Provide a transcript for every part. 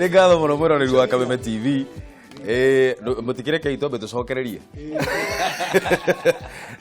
Nĩ ngatho mũno mwĩroreri wa Kameme TV. Mũtikĩrekei twambe tũcokererie.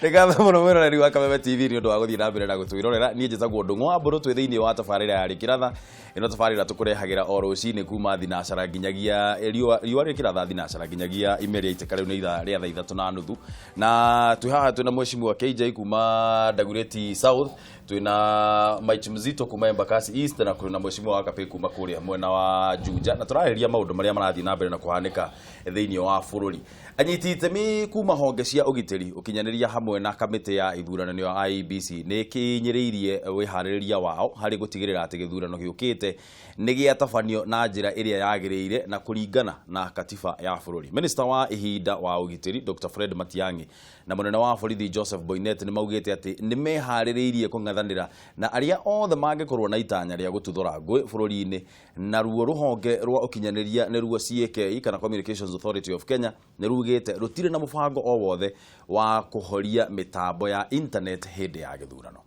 Nĩ ngatho mũno mwĩroreri wa Kameme TV nĩ ũndũ wa gũthiĩ na mbere na gũtwĩrorera. Niĩ njĩtagwo Ndũng'ũ wa Mbũrũ, twĩ thĩinĩ wa tabarĩra ya Rĩkĩratha. Ĩno tabarĩra tũkũrehagĩra o rũcinĩ kuma thinacara nginyagia riũa rĩkĩratha thinacara nginyagia ime rĩaitĩka. Rĩu nĩ ithaa rĩa thaa 3:30, na twĩ haha twĩna Mheshimiwa KJ kuma Dagoretti South, twĩna Mike Mzito kuma Embakasi East, na kwĩna Mheshimiwa wa Kapĩ kuma kũrĩa mwena wa Juja, na tũrarĩrĩria maũndũ marĩa marathiĩ na mbere na kũhanĩka thĩinĩ wa bũrũri. Anyiti itemi kuma honge cia ũgitĩri, ũkinyanĩria hamwe na kamĩtĩ ya ithurano nĩyo IEBC nĩ ĩkinyĩrĩirie wĩharĩrĩria wao harĩ gũtigĩrĩra atĩ gĩthurano gĩũkĩte nĩ gĩatabanio na njĩra ĩrĩa yagĩrĩire na kũringana na katiba ya bũrũri. Minista wa ihinda wa ũgitĩri Dr. Fred Matiang'i na mũnene wa borithi Joseph Boinnet nĩ maugĩte atĩ nĩ meharĩrĩirie kũng'ethanĩra na arĩa othe mangĩkorwo na itanya rĩa gũtuthũra ngũĩ bũrũri-inĩ. Naruo rũhonge rwa ũkinyanĩria nĩruo CAK kana Communications Authority of Kenya nĩ rugĩte rũtirĩ na mũbango o wothe wa kũhoria mĩtambo ya internet hĩndĩ ya gĩthurano.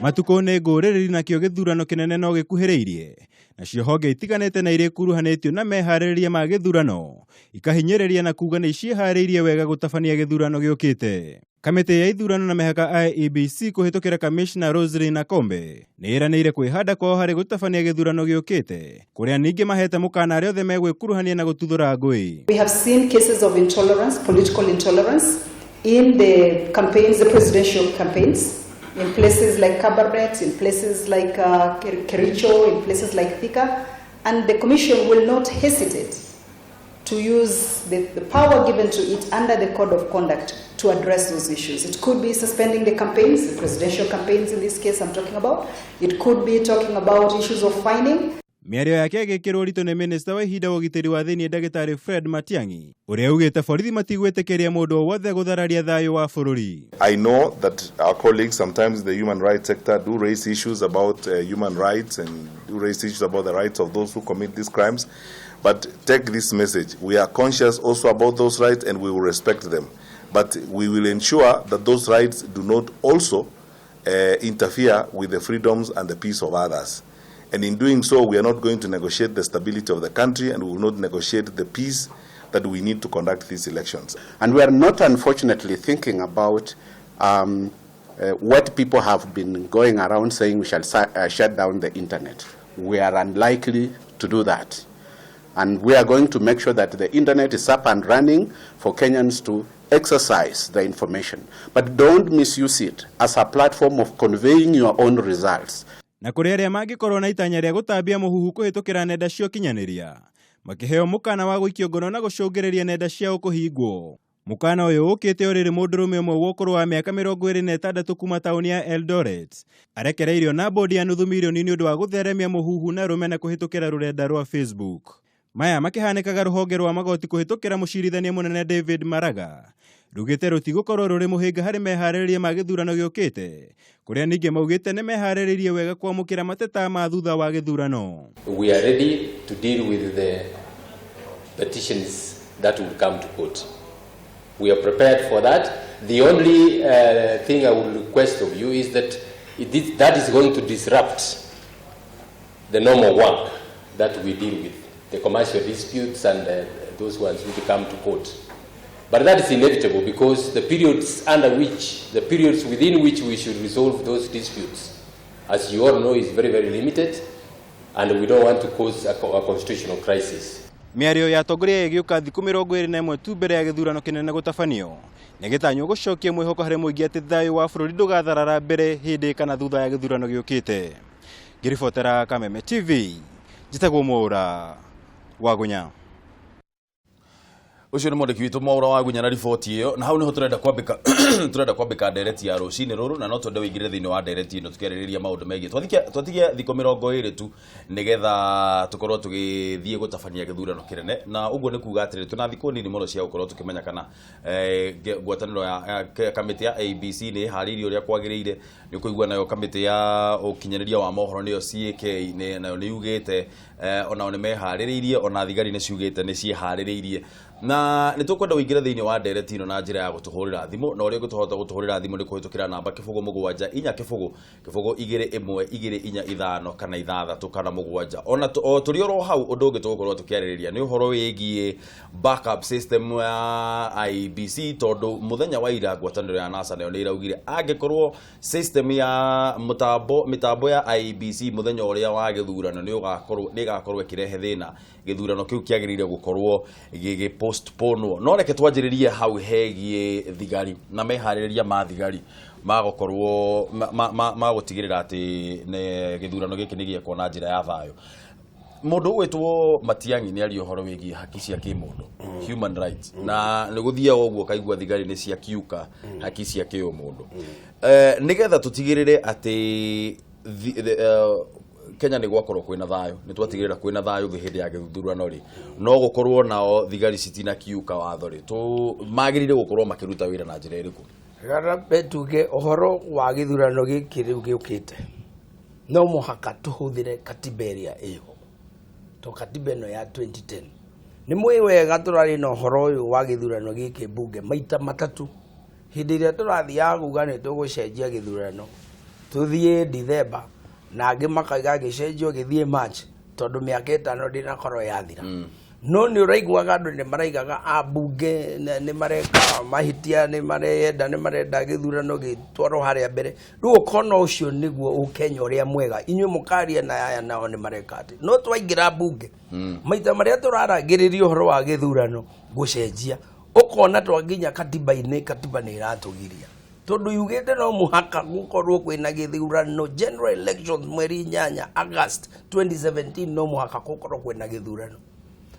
Matukũ nĩ ngũrĩrĩri, nakĩo gĩthurano kĩnene no gĩkuhĩrĩirie, nacio honge itiganĩte na iria ikuruhanĩtio na meharĩrĩria ma gĩthurano ikahinyĩrĩria na kuga nĩ ciĩharĩirie wega gũtabania gĩthurano gĩũkĩte. Kamĩtĩ ya ithurano na mĩhaka IEBC kũhĩtũkĩra Commissioner Roselyn Akombe nĩ ĩranĩire kwĩhanda kwao harĩ gũtabania gĩthurano gĩũkĩte, kũrĩa ningĩ mahete mũkana arĩa othe megwĩkuruhania na gũtuthũra ngũĩ. We have seen cases of intolerance, political intolerance, in the campaigns, the presidential campaigns, in places like Kabarnet, in places like Kericho, in places like Thika, and the Commission will not hesitate to use the power given to it under the Code of Conduct to address those issues. It could be suspending the campaigns, the presidential campaigns in this case I'm talking about. It could be talking about issues of fining. Mĩario yake ĩgĩkĩrwo ũritũ nĩ minista wa ihinda wa ũgitĩri wa thĩinĩ Ndagĩtarĩ Fred Matiang'i, ũrĩa augĩte borithi matigwĩtĩkĩria mũndũ o wothe gũthararia thayũ wa bũrũri. I know that our colleagues sometimes in the human rights sector do raise issues about human rights and do raise issues about the rights of those who commit these crimes. But take this message. We are conscious also about those rights and we will respect them. But we will ensure that those rights do not also interfere with the freedoms and the peace of others. And in doing so, we are not going to negotiate the stability of the country and we will not negotiate the peace that we need to conduct these elections. And we are not, unfortunately, thinking about what people have been going around saying, we shall shut down the internet. We are unlikely to do that. And we are going to make sure that the internet is up and running for Kenyans to exercise the information. But don't misuse it as a platform of conveying your own results. Na kũrĩ arĩa mangĩkorwo na itanya rĩa gũtambia mũhuhu kũhĩtũkĩra nenda cia ũkinyanĩria, makĩheo mũkana wa gũikio ngono na gũcũngĩrĩria nenda ciao kũhingwo. Mũkana ũyũ ũkĩte o rĩrĩ mũndũrũme ũmwe wa ũkũrũ wa mĩaka 26 kuma taũni ya Eldoret arekereirio na bodi ya nuthu mirioni nĩ ũndũ wa gũtheremia mũhuhu na rũmena kũhĩtũkĩra rũrenda rwa Facebook. Maya makĩhanĩkaga rũhonge rwa magoti kũhĩtũkĩra mũcirithania mũnene David Maraga rugĩte rũtigũkorwo rũrĩ mũhĩnga harĩ meharĩrĩria ma gĩthurano gĩũkĩte, kũrĩa ningĩ maugĩte nĩ meharĩrĩirie wega kwamũkĩra mateta ma thutha wa gĩthurano. We are ready to deal with the petitions that will come to court. We are prepared for that. The only thing I would request of you is that that is going to disrupt the normal work that we deal with, the commercial disputes and those ones which come to court. But that is inevitable because the periods within which we should resolve those disputes, as you all know, is very, very limited, and we don't want to cause a constitutional crisis. Mĩario ya atongoria ĩgĩũka thikũ 21 tu mbere ya gĩthurano kĩnene gũtabanio, nĩ gĩtanywo gũcokia mwĩhoko harĩ mũingĩ atĩ thayũ wa bũrũri ndũgatharara mbere, hĩndĩ kana thutha ya gĩthurano gĩũkĩte. Ngĩribotera Kameme TV, njĩtagwo Mwaũra Wagunya. Ũcio nĩ mwandĩki witũ Mwaũra Wagunya na riboti ĩyo. Na hau nĩho tũrenda kwambĩka ndereti ya rũcinĩ rũrũ, na no twende wĩingĩre thĩinĩ wa ndereti ĩno tũkĩarĩrĩria maũndũ megiĩ twatigia thikũ 20 tu nĩgetha tũkorwo tũgĩthiĩ gũtabania gĩthurano kĩnene, na ũguo nĩ kuga atĩrĩrĩ, twĩna thikũ nini mũno cia gũkorwo tũkĩmenya kana ngwatanĩro ya kamĩtĩ ya ABC nĩ ĩharĩirie ũrĩa kwagĩrĩire. Nĩ ũkũigua nayo kamĩtĩ ya ũkinyanĩria wa mohoro, nĩyo CAK, nayo nĩ yugĩte Onao nĩ meharĩrĩirie, ona thigari nĩ ciugĩte nĩ ciĩharĩrĩirie, na nĩ tũkwenda ũingĩre thĩinĩ wa ndereti ĩno na njĩra ya gũtũhũrĩra thimũ, na ũrĩa ũngĩtũhota gũtũhũrĩra thimũ nĩ kũhĩtũkĩra namba 07000 2 1 2 4 5 kana 6 kana 7. Ona o tũrĩ oro hau, ũndũ ũngĩ tũgũkorwo tũkĩarĩrĩria nĩ ũhoro wĩgiĩ backup system ya IEBC, tondũ mũthenya wa ira ngwatanĩro ya NASA nayo nĩ ĩraugire angĩkorwo system ya mũtambo mĩtambo ya IEBC mũthenya ũrĩa wa gĩthurano nĩ ũgakorwo nĩ ĩgakorwo ĩkĩrehe thĩna, gĩthurano kĩu kĩagĩrĩire gũkorwo gĩgĩ postponwo. No reke twanjĩrĩrie hau hegiĩ thigari na meharĩrĩria ma thigari magũkorwo ma gũtigĩrĩra atĩ gĩthurano gĩkĩ nĩ gĩekwo na njĩra ya thayũ. Mũndũ ũgwĩtwo Matiang'i nĩ aria ũhoro wĩgiĩ haki cia kĩmũndũ, human rights, na nĩ gũthiaga ũguo kaigua thigari nĩ ciakiuka haki cia kĩũmũndũ. Nĩgetha tũtigĩrĩre atĩ Kenya nĩ gwakorwo kwĩna thayũ, nĩ twatigĩrĩra kwĩna thayũ thĩ hĩndĩ ya gĩthurano rĩ, no gũkorwo nao thigari citinakiuka watho rĩ, magĩrĩire gũkorwo makĩruta wĩra na njĩra ĩrĩkũ? Garambe tuge ũhoro wa gĩthurano gĩkĩ rĩu gĩũkĩte, no mũhaka tũhũthĩre katiba ĩrĩa ĩho, to katiba ĩno ya 2010 nĩ mwĩ wega. Tũrarĩ na ũhoro ũyũ wa gĩthurano gĩkĩ mbunge maita matatũ. Hĩndĩ ĩrĩa tũrathiaga kuga nĩ tũgũcenjia gĩthurano tũthiĩ Dithemba, na angĩ makaiga gĩcenjio gĩthiĩ March, tondũ mĩaka 5 ndĩnakorwo yathira. No nĩ ũraiguaga andũ nĩ maraigaga ambunge nĩ mareka mahĩtia, nĩ marenda gĩthurano gĩtwarwo harĩa mbere. Rĩu ũkona ũcio nĩguo ũkenya ũrĩa mwega, inyuĩ mũkaria na aya nao nĩ mareka atĩ no twaingĩra mbunge maita marĩa tũrarangĩrĩria ũhoro wa gĩthurano gũcenjia, ũkona twaginya katiba-inĩ, katiba nĩ ĩratũgiria, tondũ yugĩte no mũhaka gũkorwo kwĩna gĩthurano, general elections, mweri 8 August 2017, no mũhaka gũkorwo kwĩna gĩthurano.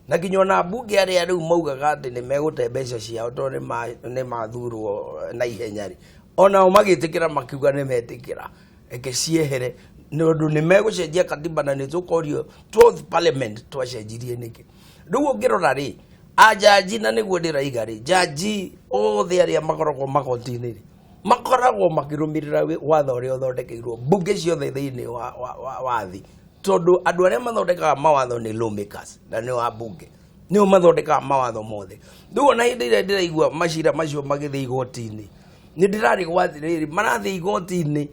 Na nginya ona mbunge arĩa rĩu maugaga atĩ nĩ megũte mbeca ciao tondũ nĩ mathurwo na ihenya rĩ, onao magĩtĩkĩra, makiuga nĩ metĩkĩra reke ciehere, nĩ ũndũ nĩ megũcenjia katiba, na nĩ tũkorio 12th parliament twacenjirie nĩkĩ. Rĩu ũngĩrora rĩ, ajaji, na nĩguo ndĩraiga rĩ, jaji othe arĩa makoragwo magoti-inĩ rĩ, makoragwo makĩrũmĩrĩra watho ũrĩa ũthondekeirwo mbunge ciothe thĩinĩ wa thĩ, tondũ andũ arĩa mathondekaga mawatho nĩ lawmakers, na nĩo ambunge nĩo mathondekaga mawatho mothe. Rĩu ona hĩndĩ ĩrĩa ndĩraigua macira macio magĩthiĩ igoti-inĩ, nĩ ndĩrarigwo atĩrĩrĩ, marathiĩ igoti-inĩ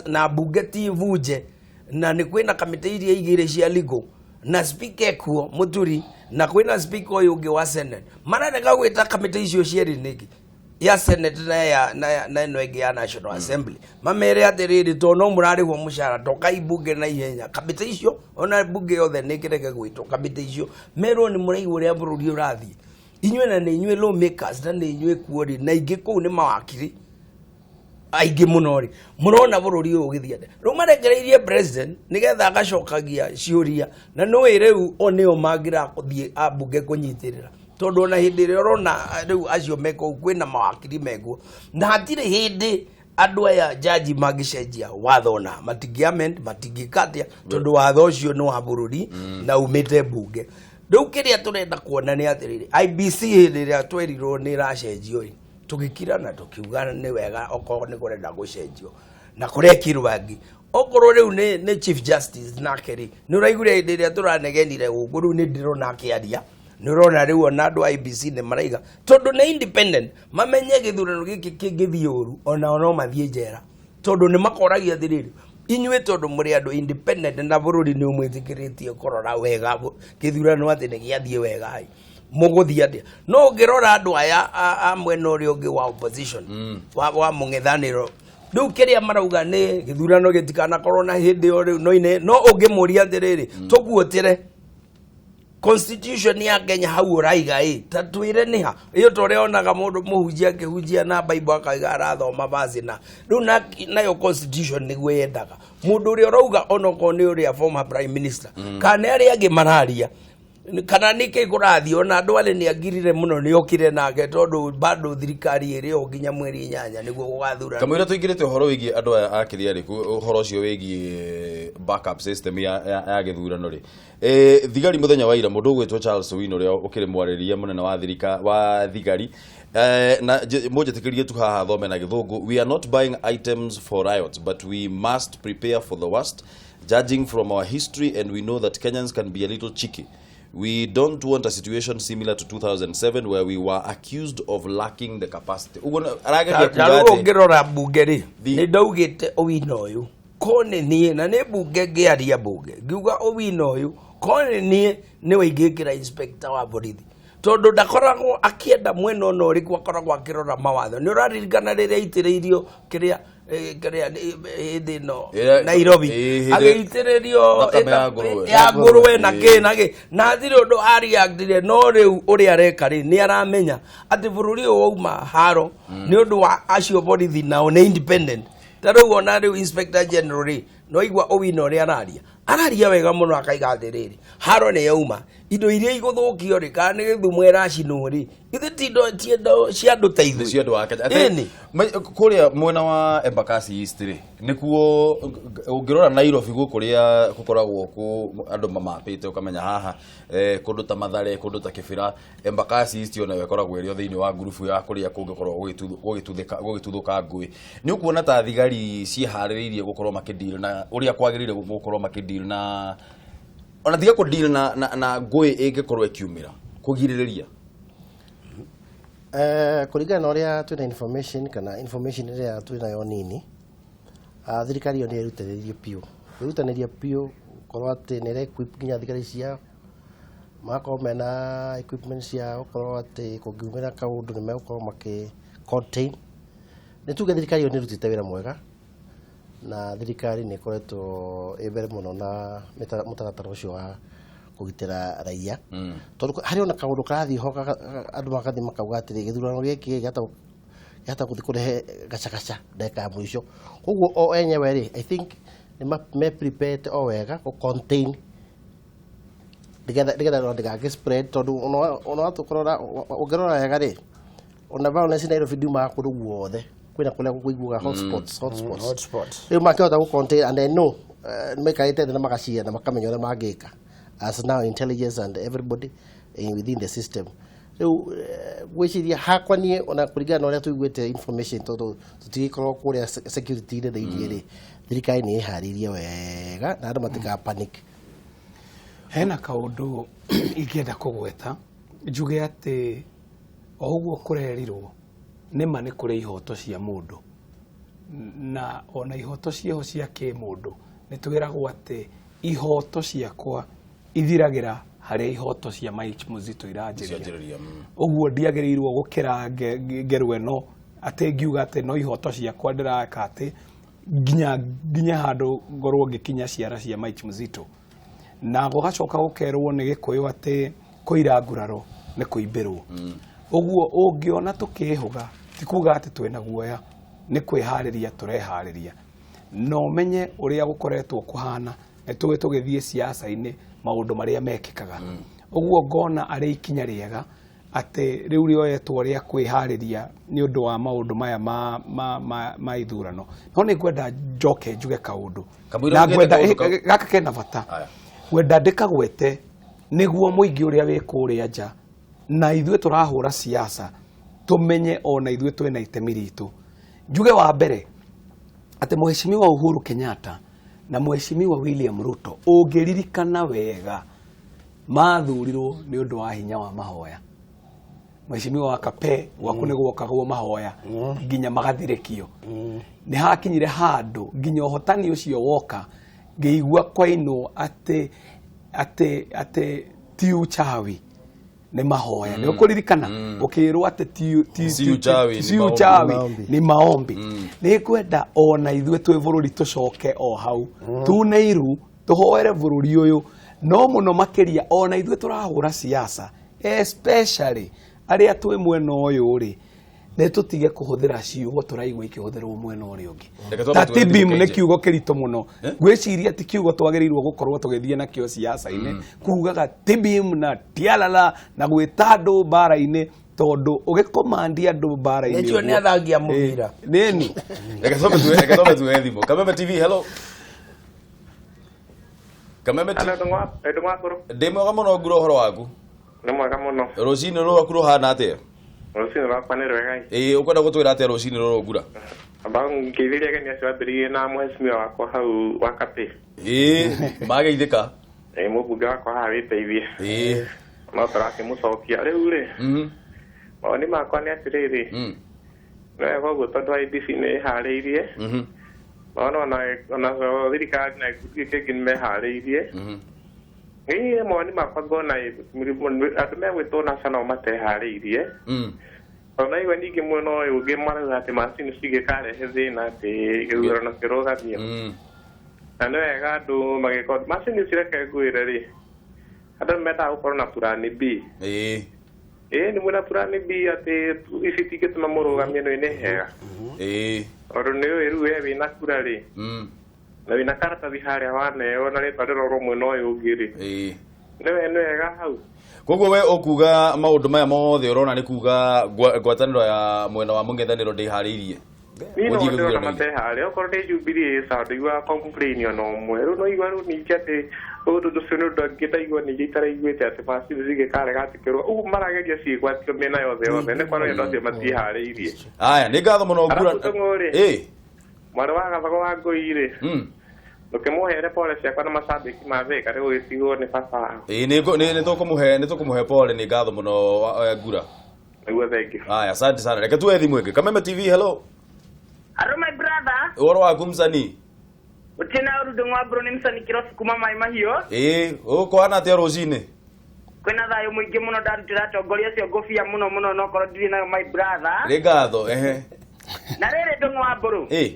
na mbunge ti bunje, na nĩ kwĩna kamĩtĩ iria igĩrĩ cia legal, na speaker ekuo Mũturi, na kwĩna speaker ũyũ ũngĩ wa Senate, mararega gwĩta kamĩtĩ icio cierĩ nĩkĩ, ya Senate na ĩno ĩngĩ ya National Assembly, mamere atĩrĩrĩ, tondũ no mũrarĩhwo mũcara, tokai mbunge na ihenya. Kamĩtĩ icio, ona mbunge yothe nĩ ĩkĩrege gwĩtwo, kamĩtĩ icio merwo nĩ mũraigua ũrĩa bũrũri ũrathiĩ, inyuĩ na nĩ inyuĩ lawmakers, na nĩ inyuĩ kuo rĩ, na ingĩ kũu nĩ mawakiri aingĩ mũno rĩ, mũrona bũrũri ũyũ ũgĩthiĩ atĩa? Rĩu marekereirie president nĩgetha agacokagia ciũria, na nĩũĩ rĩu o nĩo mangĩrathiĩ ambunge kũnyitĩrĩra, tondũ ona hĩndĩ ĩrĩa ũrona rĩu acio me kũu kwĩna mawakiri mekuo, na hatirĩ hĩndĩ andũ aya jaji mangĩcenjia watho, na matingĩ amend, matingĩka atĩa, tondũ watho ũcio nĩ wa bũrũri na umĩte mbunge. Rĩu kĩrĩa tũrenda kuona nĩ atĩrĩrĩ, IEBC hĩndĩ ĩrĩa twerirwo nĩ ĩracenjio rĩ, tũgĩkira na tũkiuga nĩ wega okorwo nĩ kũrenda gũcenjio na kũrekirwo angĩ. Okorwo rĩu nĩ chief justice nake rĩ, nĩ ũraiguire hĩndĩ ĩrĩa tũranegenire gũkũ, rĩu nĩ ndĩrona akĩaria. Nĩ ũrona rĩu ona andũ a IEBC nĩ maraiga, tondũ nĩ independent, mamenye gĩthurano gĩkĩ kĩngĩthiĩ ũru onao no mathiĩ njera, tondũ nĩ makoragia atĩrĩrĩ, inyuĩ tondũ mũrĩ andũ independent na bũrũri nĩ ũmwĩtĩkĩrĩtie kũrora wega gĩthurano atĩ nĩ gĩathiĩ wega ĩ, mũgũthiĩ atĩa? No ũngĩrora andũ aya a mwena ũrĩa ũngĩ wa opposition, wa mũng'ethanĩro, rĩu kĩrĩa marauga nĩ gĩthurano gĩtikanakorwo na hĩndĩ ĩyo rĩu no ine. No ũngĩmũria atĩrĩrĩ, tũguotĩre constitution ya Kenya hau ũraiga ĩ, ta twĩre nĩ ha ĩyo, ta ũrĩa onaga mũndũ mũhunjia akĩhunjia na Bible akaiga arathoma verse, na rĩu nayo constitution nĩguo yendaga mũndũ ũrĩa ũrauga, onokorwo nĩ ũrĩa former prime minister kana nĩ arĩa angĩ mararia kana nĩ kĩ kũrathiĩ. Ona andũ arĩ nĩ angirire mũno nĩ okire nake, tondũ bado thirikari ĩrĩ o nginya mweri 8 nĩguo gũgathurana. Kamũira tũingĩrĩte ũhoro wĩgiĩ andũ aya a kĩrĩa rĩ, ũhoro ũcio wĩgiĩ backup system ya gĩthurano rĩ, thigari mũthenya wa ira, mũndũ ũgwĩtwo Charles Owino ũrĩa ũkĩrĩ mwarĩria mũnene wa thirika wa thigari, na mũnjĩtĩkĩrie tu haha thome na Gĩthũngũ: "We are not buying items for riots, but we must prepare for the worst. Judging from our history, and we know that Kenyans can be a little cheeky. We don't want a situation similar to 2007 where we were accused of lacking the capacity. Ũguo arageria kuga Na rĩu atĩ ũngĩrora mbunge rĩ, nĩ ndaugĩte Owino ũyũ ko nĩ niĩ, na nĩ mbunge ngĩaria mbunge ngiuga Owino ũyũ ko nĩ niĩ nĩwe ingĩkĩra inspector wa borithi, tondũ ndakoragwo akĩenda mwena ona ũrĩkũ, akoragwo akĩrora mawatho. Nĩ ũraririkana rĩrĩa aitĩrĩirio kĩrĩa kĩrĩa hĩndĩ ĩno Nairobi, agĩitĩrĩrio thakame ya ngũrwe. Ya ngũrwe na kĩ na kĩ, na hatirĩ ũndũ areactire. No rĩu ũrĩa areka rĩ, nĩ aramenya atĩ bũrũri ũyũ wauma haro nĩ ũndũ wa acio borithi nao nĩ independent. Ta rĩu ona rĩu inspector general rĩ, no igua Owino ũrĩa araria, araria wega mũno, akaiga atĩrĩrĩ, haro nĩ yauma, indo iria igũthũkio rĩ, kana nĩ gĩthumo ĩracinwo rĩ, ithe ti indo ti indo cia andũ ta ithuĩ. Nĩ cia andũ a Kenya. Ĩni. Kũrĩa mwena wa Embakasi East rĩ, nĩkuo ũngĩrora Nairobi gũkũ rĩa gũkoragwo kũ andũ mamapĩte, ũkamenya haha kũndũ ta Mathare, kũndũ ta Kĩbĩra. Embakasi East onayo ĩkoragwo ĩrĩ o thĩinĩ wa ngurubu ya kũrĩa kũngĩkorwo gũgĩtuthũka ngũĩ. Nĩ ũkuona ta thigari ciĩharĩrĩirie gũkorwo makĩdeal na ũrĩa kwagĩrĩire gũkorwo makĩdeal na, ona tiga kũdeal na ngũĩ ĩngĩkorwo ĩkiumĩra, kũgirĩrĩria? Kũringana na ũrĩa twĩna information, kana information ĩrĩa twĩnayo nini, thirikari ĩyo nĩ ĩrutanĩirie biũ, kwĩrutanĩria biũ gũkorwo atĩ nĩ ĩra-equip nginya thigari ciao, magakorwo mena equipment cia gũkorwo atĩ kũngiumĩra kaũndũ nĩ megũkorwo makĩ contain. Nĩ tuge thirikari ĩyo nĩ ĩrutĩte wĩra mwega, na thirikari nĩ ĩkoretwo ĩ mbere mũno na mũtaratara ũcio wa kũgitĩra raia, tondũ harĩ ona kaũndũ karathiĩ ho, andũ magathiĩ makauga atĩrĩ gĩthurano gĩkĩ gĩahota gũthiĩ kũrehe gacagaca ndagĩka ya mũico. Koguo o enyewe rĩ, I think nĩ me prepared o wega gũ contain nĩgetha ona ndĩgagĩ spread, tondũ ona watũkorora ũngĩrora wega rĩ, ona violence Nairobi ndiumaga kũndũ guothe, kwĩna kũrĩa kũiguaga hotspots, hotspots. Hotspots. Rĩu makĩhota gũ contain, and I know nĩ maikarĩte thĩ na magaciara na makamenya ũrĩa mangĩka as now intelligence and everybody within the system. Rĩu ngwĩciria hakwa niĩ, ona kũringana na ũrĩa tũiguĩte information, tondũ tũtigĩkorwo kũrĩa security-inĩ thĩiniĩ rĩ, thirikari nĩ ĩharĩirie wega na andũ matiga panic. Hena kaũndũ ingĩenda kũgweta, njuge atĩ o ũguo kũrerirwo nĩma nĩ kũrĩ ihoto cia mũndũ, na ona ihoto ciĩho cia kĩmũndũ nĩ twĩragwo atĩ ihoto ciakwa ithiragĩra harĩa ihoto cia Mike Muzito iranjĩrĩria. Cianjĩrĩria. Ũguo ndiagĩrĩirwo gũkĩra ngerwa ĩno atĩ ngiuga atĩ no ihoto ciakwa ndĩraka atĩ nginya handũ ngorwo ngĩkinya ciara cia Mike Muzito. Na gũgacoka gũkerwo nĩ Gĩkũyũ atĩ kũira nguraro nĩ kũimbĩrwo. Ũguo ũngĩona tũkĩhũga ti kuga atĩ twĩna guoya, nĩ kwĩharĩria tũreharĩria. Na ũmenye ũrĩa gũkoretwo kũhana, nĩ tũĩ tũgĩthiĩ siasa-inĩ maũndũ marĩa mekĩkaga. Ũguo ngona arĩ ikinya rĩega atĩ rĩu rĩoetwo rĩa kwĩharĩria nĩ ũndũ wa maũndũ maya ma ithurano. No nĩ ngwenda njoke njuge kaũndũ. Kamũira Na ũgĩte ngwenda kaũndũ kau. Gaka kena bata. Ngwenda ndĩkagwete nĩguo mũingĩ ũrĩa wĩ kũrĩa nja na ithuĩ tũrahũra siasa tũmenye ona ithuĩ twĩna itemi ritũ. Njuge wa mbere atĩ Mheshimiwa Uhuru Kenyatta na Mheshimiwa William Ruto, ũngĩririkana wega, mathurirwo nĩ ũndũ wa hinya wa mahoya. Mheshimiwa wa Kape, gwaku nĩ gwokagwo mahoya nginya magathirĩkio. Nĩ hakinyire handũ nginya ũhotani ũcio woka ngĩigua kwainwo atĩ ti uchawi nĩ mahoya. Nĩ ũkũririkana ũkĩrwo atĩ Si uchawi, si ni maombi. uchawi Maombi. ni maombi. Nĩ ngwenda ona ithuĩ twĩ bũrũri tũcoke o hau tune iru tũhoere bũrũri ũyũ, no mũno makĩria ona ithuĩ tũrahũra siasa, especially arĩa twĩ mwena ũyũ rĩ, nĩ tũtige kũhũthĩra ciugo tũraigua ikĩhũthĩrwo mwena ũrĩa ũngĩ. Reke twambe Ta tuone tibim thimũ nĩ kaingĩ. kiugo kĩritũ mũno, ngwĩciria ti kiugo twagĩrĩirwo gũkorwo tũgĩthiĩ nakĩo siasa-inĩ, kugaga tibim na tialala na gwĩta andũ mbara-inĩ, tondũ ũgĩkomandi andũ mbara-inĩ Nĩcio nĩ ũguo. athangi a mũbira. Nĩni. Reke twambe tuoe thimũ. Kameme TV, hello. Kameme TV. Hello, Ndũng'wa. Ndĩ mwega mũno, ngura ũhoro waku? Nĩ mwega mũno. Rũcinĩ rũrũ rwaku rũhana atĩa? Rũcinĩ rwakwa nĩ rwega. Ĩĩ, ũkwenda gũtwĩra atĩa rũcinĩ rũrũ, ngura? Amba ngeithĩria ageni acio ambĩrĩirie na mheshimiwa wakwa hau wa Kapĩ. Ĩĩ, mageithĩka. Ĩĩ, mũmbunge wakwa haha wĩteithie. Ĩĩ. No tũrakĩmũcokia rĩu rĩ. Mawoni makwa nĩ atĩrĩrĩ. Nĩ wega ũguo tondũ IEBC nĩ ĩharĩirie. Ona ona thirikari na gĩkundi gĩkĩ kĩngĩ nĩ meharĩirie. Niĩ mawoni makwa ngona andũ megwĩtwo NASA nao mateharĩirie. Ona igua ningĩ mwena ũyũ ũngĩ marauga atĩ macini cingĩkarehe thĩna atĩ gĩthurano kĩrũgamio. Na nĩ wega andũ magĩkorwo macini cireke ngwĩre rĩ, andũ nĩ mendaga gũkorwo na plan B. Ĩĩ. Ĩĩ nĩ mwĩna plan B atĩ ici itingĩtũma mũrũgamie nĩ hega. Ĩĩ. Tondũ nĩ ũĩ rĩu we wĩna kura rĩ. Na wĩna karatathi harĩa waneo na rĩtwa rĩrorwo mwena ũyũ ũngĩ rĩ. Ĩĩ. Nĩ wega hau. Koguo we ũkuga maũndũ maya mothe ũrona nĩ kuga ngwatanĩro ya mwena wa mũng'ethanĩro ndĩharĩirie. Niĩ no ndĩrona mateharĩ okorwo nĩ Jubilee ĩ sawa ndiguaga complain ona ũmwe. Rĩu no igua rĩu ningĩ atĩ ũndũ ũcio nĩ ũndũ angĩ ndaigua ningĩ itaraiguĩte atĩ macini cingĩkarega atĩ kĩrũa. Ũguo marageria ciĩgwatio mĩena yothe yothe nĩ kuonania andũ acio matiĩharĩirie. Aya, nĩ ngatho mũno ngura. Arabu Tũng'ũ rĩ. Ĩĩ. Mwarĩ wa Gathogo wa Ngũi rĩ. Ndũkĩmũhere pole ciakwa na macambĩki ma Thika nĩ gũgĩtigwo nĩ baba wao. Ĩĩ, nĩ tũkũmũhe pole, nĩ ngatho mũno Ngura. Nĩguo, thank you. Aya, asante sana. Reke tuwe thimũ ĩngĩ. Kameme TV, hello. Hello my brother. Ũhoro waku msanii? Ũtina ũrundu ng'wa bro nĩ msanii Kirosi kuma Mai Mahiũ. Ĩĩ, ũkũhana atĩa rũcinĩ? Kwĩna thayũ mũingĩ mũno, ndarutĩra atongoria acio ngũbia mũno mũno no korwo ndirĩ nayo my brother. Nĩ ngatho, ehe. Na rĩrĩ ndũng'wa wa mbũrũ. Ĩĩ.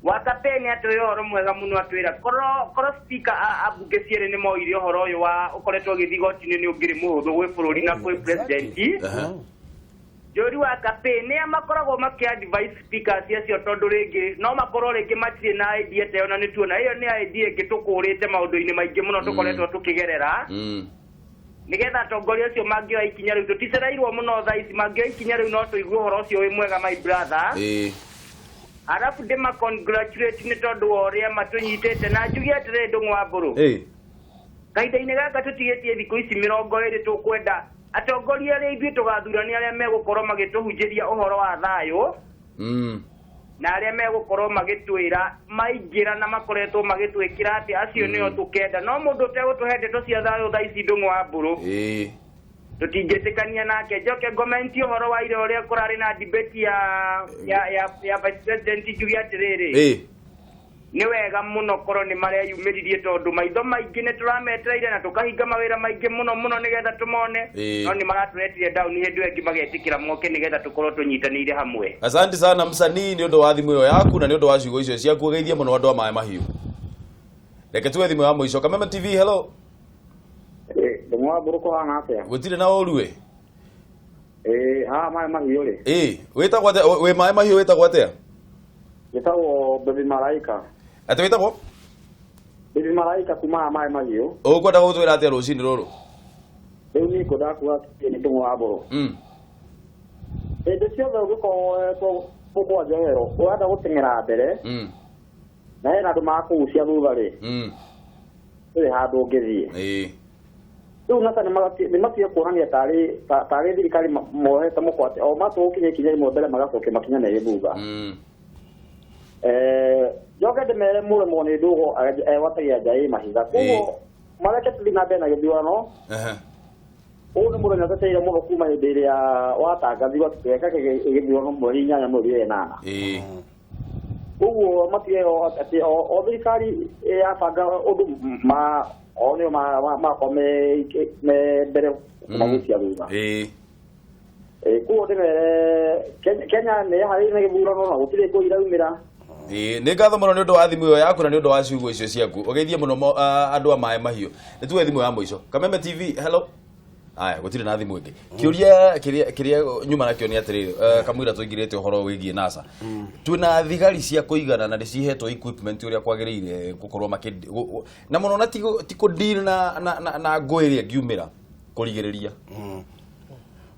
Wa kapeni atwĩra ũhoro mwega mũno, atwĩra korwo speaker a mbunge cierĩ nĩ moire ũhoro ũyũ wa ũkoretwo ũgĩthiĩ igoti-inĩ nĩ ũngĩrĩ mũhũthũ gwĩ bũrũri na kwĩ president. Njũri wa kapeni nĩa makoragwo makĩ advise speakers acio tondũ rĩngĩ no makorwo rĩngĩ matirĩ na idea ta ĩyo, na nĩ tuona ĩyo nĩ idea ĩngĩ tũkũrĩte maũndũ-inĩ maingĩ mũno tũkoretwo tũkĩgerera. Nĩgetha atongoria acio mangĩoya ikinya rĩu, tũticereirwo mũno thaa ici, mangĩoya ikinya rĩu no tũigue ũhoro ũcio wĩ mwega my brother. Arabu ndĩma congratulate nĩ tondũ wa ũrĩa matũnyitĩte, na njuge atĩrĩrĩ Ndũng'ũ wa Mbũrũ. Kahinda-inĩ gaka tũtigĩtie thikũ ici 20 tũkwenda atongoria arĩa ithuĩ tũgathurania arĩa megũkorwo magĩtũhunjĩria ũhoro wa thayũ. Na arĩa megũkorwo magĩtwĩra maingĩra na makoretwo magĩtwĩkĩra atĩ acio nĩo tũkenda, no mũndũ ũtegũtũhe ndeto cia thayũ thaa ici Ndũng'ũ wa Mbũrũ. Tũtingĩtĩkania nake. Njoke ngomenti ũhoro wa ira ũrĩa kũrarĩ na debate ya vice president, njuge atĩrĩrĩ. Nĩ wega mũno korwo nĩ mareyumĩririe tondũ maitho maingĩ nĩ tũrametereire na tũkahinga mawĩra maingĩ mũno mũno nĩgetha tũmone, no nĩ maratũretire down hĩndĩ ĩyo ĩngĩ magetĩkĩra moke nĩgetha tũkorwo tũnyitanĩire hamwe. Asante sana msanii nĩ ũndũ wa thimũ ĩyo yaku na nĩ ũndũ wa ciugo icio ciaku, ũgeithie mũno andũ a Maĩ Mahiũ. Reke tuwe thimũ ya mũico. Kameme TV, hello. Ndũng'ũ wa Mbũrũ kũhana atĩa? Gũtirĩ na ũru we. Ĩĩ, haha Maĩ Mahiũ rĩ. Ĩĩ, wĩtagwo atĩa? Wĩ Maĩ Mahiũ wĩtagwo atĩa? Njĩtagwo Baby Malaika. Atĩ wĩtagwo? Baby Malaika kuma Maĩ Mahiũ. Ũkwenda gũtwĩra atĩa rũcinĩ rũrũ? Rĩu niĩ ngwendaga kuga atĩ nĩ Ndũng'ũ wa Mbũrũ. Hĩndĩ ciothe ũngĩkorwo woetwo mũkwa njohero, ũrenda gũteng'era mbere, na hena andũ makũgucia thutha rĩ, ndũrĩ handũ ũngĩthiĩ. Rĩu NASA nĩ matige kuonania tarĩ thirikari mohete mũkwa atĩ o matũgũkinya ikinya rĩmwe mbere magacokia makinya merĩ thutha. Njoke ndĩmere mũremwo nĩ ndũgo egwatagia nja ĩ mahiga. Koguo mareke tũthiĩ na mbere na gĩthurano. Ũũ nĩ mũthenya twetereire mũno kuma hĩndĩ ĩrĩa watangathirwo atĩ tũgeka gĩthurano mweri 8 mweri 8. Koguo matige atĩ o thirikari yabanga ũndũ ma o nĩo makorwo me mbere kũmagucia thutha. Koguo ndĩmere Kenya nĩ ĩharĩirie na gĩthurano na gũtirĩ ngũi iraumĩra. Nĩ ngatho mũno nĩ ũndũ wa thimũ ĩyo yaku na nĩ ũndũ wa ciugo icio ciaku. Ũgeithie mũno andũ a Maĩ Mahiũ. Nĩ tuwe thimũ ya mũico. Kameme TV, hello. Aya, gũtirĩ na thimũ ĩngĩ. Kĩũria kĩrĩa nyuma nakĩo nĩ atĩrĩrĩ, kamũira tũingĩrĩte ũhoro wĩgiĩ NASA. Twĩna thigari cia kũigana na nĩ cihetwo equipment ũrĩa kwagĩrĩire gũkorwo makĩ na mũno na ti kũ deal na ngũĩ ĩrĩa ĩngiumĩra kũrigĩrĩria.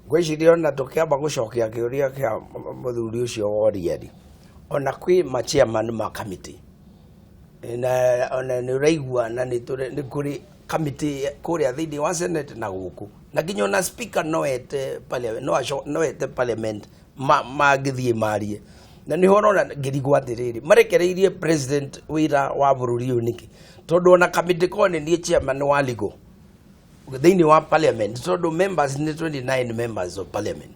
Ngwĩciria ona tũkĩamba gũcokia kĩũria kĩa mũthuri ũcio woria rĩ, ona kwĩ ma chairman ma committee na ona nĩ ũraigua na nĩ kũrĩ committee kũrĩa thĩinĩ wa Senate na gũkũ, na nginya ona speaker no ete parliament, no ete parliament mangĩthiĩ marie. Na nĩho ũrona ngĩrigwo atĩrĩrĩ, marekereirie president wĩra wa bũrũri ũyũ nĩkĩ? Tondũ ona kamĩtĩ korwo nĩ niĩ chairman wa legal thĩinĩ wa parliament, tondũ members nĩ 29 members of parliament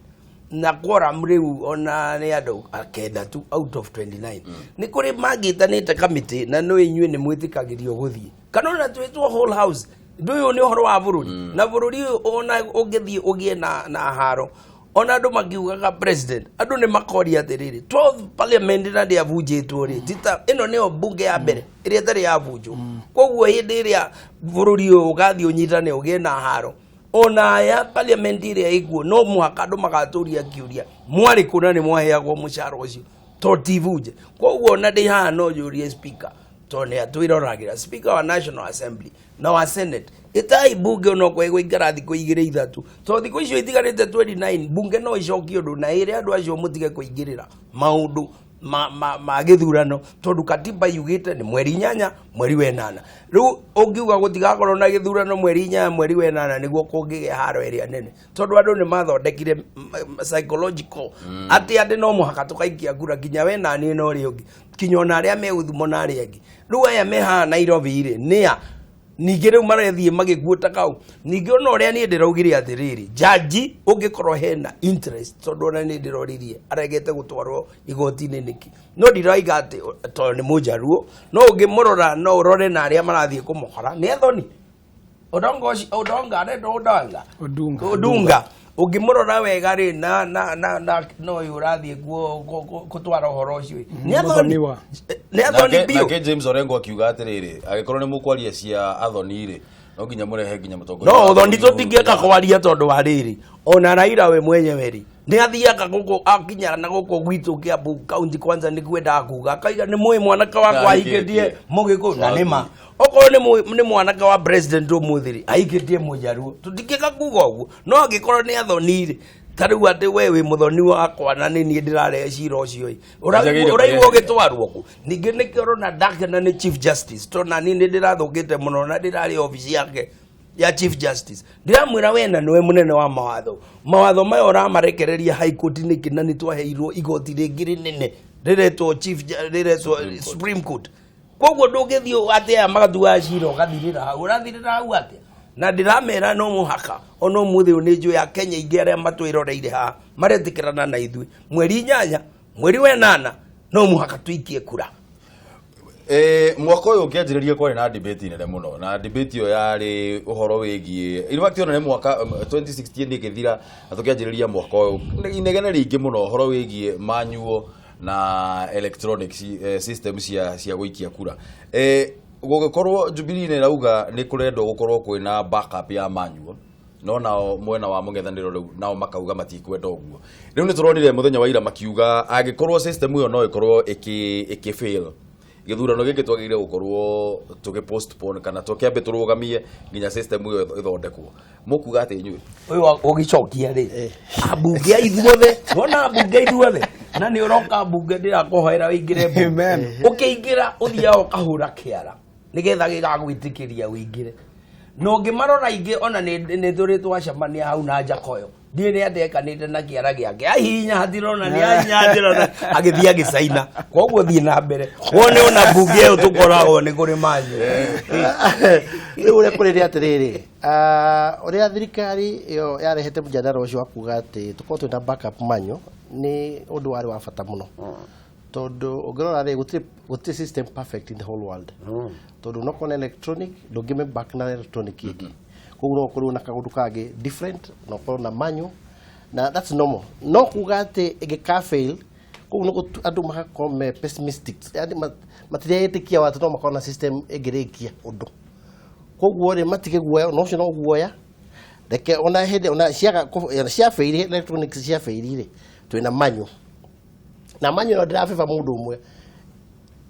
na quorum rĩu ona nĩ andũ kenda tu out of 29. Nĩ kũrĩ mangĩtanĩte kamĩtĩ na no inyuĩ nĩ mwĩtĩkagĩrio gũthiĩ, kana ona twĩtwo whole house. Ũndũ ũyũ nĩ ũhoro wa bũrũri, na bũrũri ũyũ ona ũngĩthiĩ ũgĩe na haro, ona andũ makiugaga president, andũ nĩ makoria atĩrĩrĩ, 12 parliament na ndĩabunjĩtwo rĩ, tita ĩno nĩyo mbunge ya mbere ĩrĩa ĩtarĩ yabunjwo. Koguo hĩndĩ ĩrĩa bũrũri ũyũ ũgathiĩ ũnyitane ũgĩe na haro, ona aya parliament ĩrĩa ĩkuo no mũhaka andũ magatũria kĩũria, mwarĩ kũ na nĩ mwaheagwo mũcara ũcio to ti bunje. Koguo ona ndĩ haha no njũrie speaker, tondũ nĩ atwĩroragĩra, speaker wa National Assembly na wa Senate, ĩtai mbunge onokorwo ĩgũikara thikũ igĩrĩ ithatũ, tondũ thikũ icio itigarĩte 29 mbunge no icokie ũndũ na ĩre andũ acio mũtige kũingĩrĩra maũndũ ma gĩthurano, tondũ katiba yugĩte nĩ mweri 8 mweri wa 8. Rĩu ũngiuga gũtigakorwo na gĩthurano mweri 8 mweri wa 8 nĩguo kũngĩgĩa haro ĩrĩa nene, tondũ andũ nĩ mathondekire psychological atĩ no mũhaka tũkaikia kura nginya we na niĩ na ũrĩa ũngĩ, kinya ona arĩa megũthumwo na arĩa angĩ. Rĩu aya me haha Nairobi rĩ nĩa ningĩ rĩu marethiĩ magĩkuo ta kau. Ningĩ ona ũrĩa niĩ ndĩraugire atĩrĩrĩ, jaji ũngĩkorwo hena interest, tondũ ona nĩ ndĩroririe aregete gũtwarwo igoti-inĩ nĩkĩ, no ndiraiga atĩ tondũ nĩ mũnjaruo, no ũngĩmũrora no ũrore na arĩa marathiĩ kũmũkora nĩ Athoni Odongo Odonga arendwo Odonga Odunga, ũngĩmũrora wega rĩ na na na na no ũyũ ũrathiĩ kuo gũtwara ũhoro ũcio nĩ Athoni, nĩ Athoni biũ. Nake James Orengo akiuga atĩrĩrĩ, angĩkorwo nĩ mũkwaria cia Athoni rĩ, no nginya mũrehe nginya mũtongoria. No Athoni tũtingĩka kwaria tondũ wa rĩrĩ, ona Raila we mwenyewe rĩ nĩ athiaga gũkũ akinya na gũkũ gwitũ Kiambu county kwanza nĩ kwendaga kuga akaiga nĩ mũĩ mwanake wakwa ahikĩtie mũgĩkũyũ, na nĩ ma okorwo nĩ mwanake wa president ũmũthĩ rĩ ahikĩtie mũnjaruo, tũtingĩka kuga ũguo. No angĩkorwo nĩ Athoni rĩ, ta rĩu atĩ we wĩ mũthoni wakwa na nĩ niĩ ndĩrarehe cira ũcio ĩ, ũraigua ũgĩtwarwo kũ? Ningĩ nĩkĩo ũrona ndakena nĩ Chief Justice, tondũ na niĩ nĩ ndĩrathũkĩte mũno na ndĩrarĩ obici yake ya Chief Justice. Ndiramwĩra we na nĩwe mũnene wa mawatho, mawatho maya ũramarekereria High Court nĩkĩ, na nĩ twaheirwo igoti rĩngĩ rĩnene rĩretwo Chief rĩretwo Supreme Court. Koguo ndũngĩthiĩ atĩ aya magatuaga cira ũgathirĩra hau, ũrathirĩra hau atĩa? Na ndĩramera no mũhaka ona ũmũthĩ ũyũ nĩ njũĩ Akenya aingĩ arĩa matwĩroreire haha maretĩkĩrana na ithuĩ, mweri 8 mweri wa 8 no mũhaka tũikie kura. Mwaka ũyũ ũkĩanjĩrĩria kwarĩ na debate nene mũno, na debate ĩyo yarĩ ũhoro wĩgiĩ, in fact ona nĩ mwaka 2016 ĩgĩthira na tũkĩanjĩrĩria mwaka ũyũ inegene rĩingĩ mũno ũhoro wĩgiĩ manual na electronic system cia gũikia kura. Gũgĩkorwo Jubilee nĩ ĩrauga nĩ kũrendwo gũkorwo kwĩna backup ya manual, no nao mwena wa mũng'ethanĩro rĩu nao makauga matikwenda ũguo. Rĩu nĩ tũronire mũthenya wa ira makiuga angĩkorwo system ĩyo no ĩkorwo ĩkĩ fail, gĩthurano gĩkĩ twagĩrĩire gũkorwo tũgĩ postpone kana tũkĩambe tũrũgamie nginya system ĩyo ĩthondekwo. Mũkuga atĩ inyuĩ ũyũ ũgĩcokia rĩ, ambunge a ithuothe, wona ambunge ithuothe, na nĩ ũroka mbunge ndĩrakũhoera ũingĩre mbunge, ũkĩingĩra ũthiaga ũkahũra kĩara nĩgetha gĩgagwĩtĩkĩria ũingĩre. Na ũngĩmarora aingĩ ona nĩ tũrĩ twacemania hau na Njakoyo, ndiĩ nĩ andekanĩte na kĩara gĩake, ahihinya hatirona nĩ ahihinya hatirona, agĩthiĩ agĩcaina. Koguo thiĩ na mbere wone ona mbunge ĩyo tũkoragwo nĩ kũrĩ manyu. Rĩu ũrĩa kũrĩ nĩ atĩrĩrĩ, ũrĩa thirikari ĩyo yarehete mũjadara ũcio wa kuga atĩ tũkorwo twĩna backup manual nĩ ũndũ warĩ wa bata mũno, tondũ ũngĩrora rĩ, gũtirĩ system perfect in the whole world, tondũ no korwo na electronic ndũngĩme back na electronic ĩngĩ, koguo no ũkorwo na kaũndũ kangĩ different, no ũkorwo na manual, na that's normal. No kuga atĩ ĩngĩka fail, koguo nĩ andũ magakorwo me pessimistic, yani matiretĩkia atĩ no makorwo na system ĩngĩrĩkia ũndũ. Koguo rĩ matige guoya, no ũcio no guoya, reke ona hĩndĩ ona ciaga cia fail, electronics cia fail rĩ, twĩna manual, na manual no ndĩrabeba mũndũ ũmwe,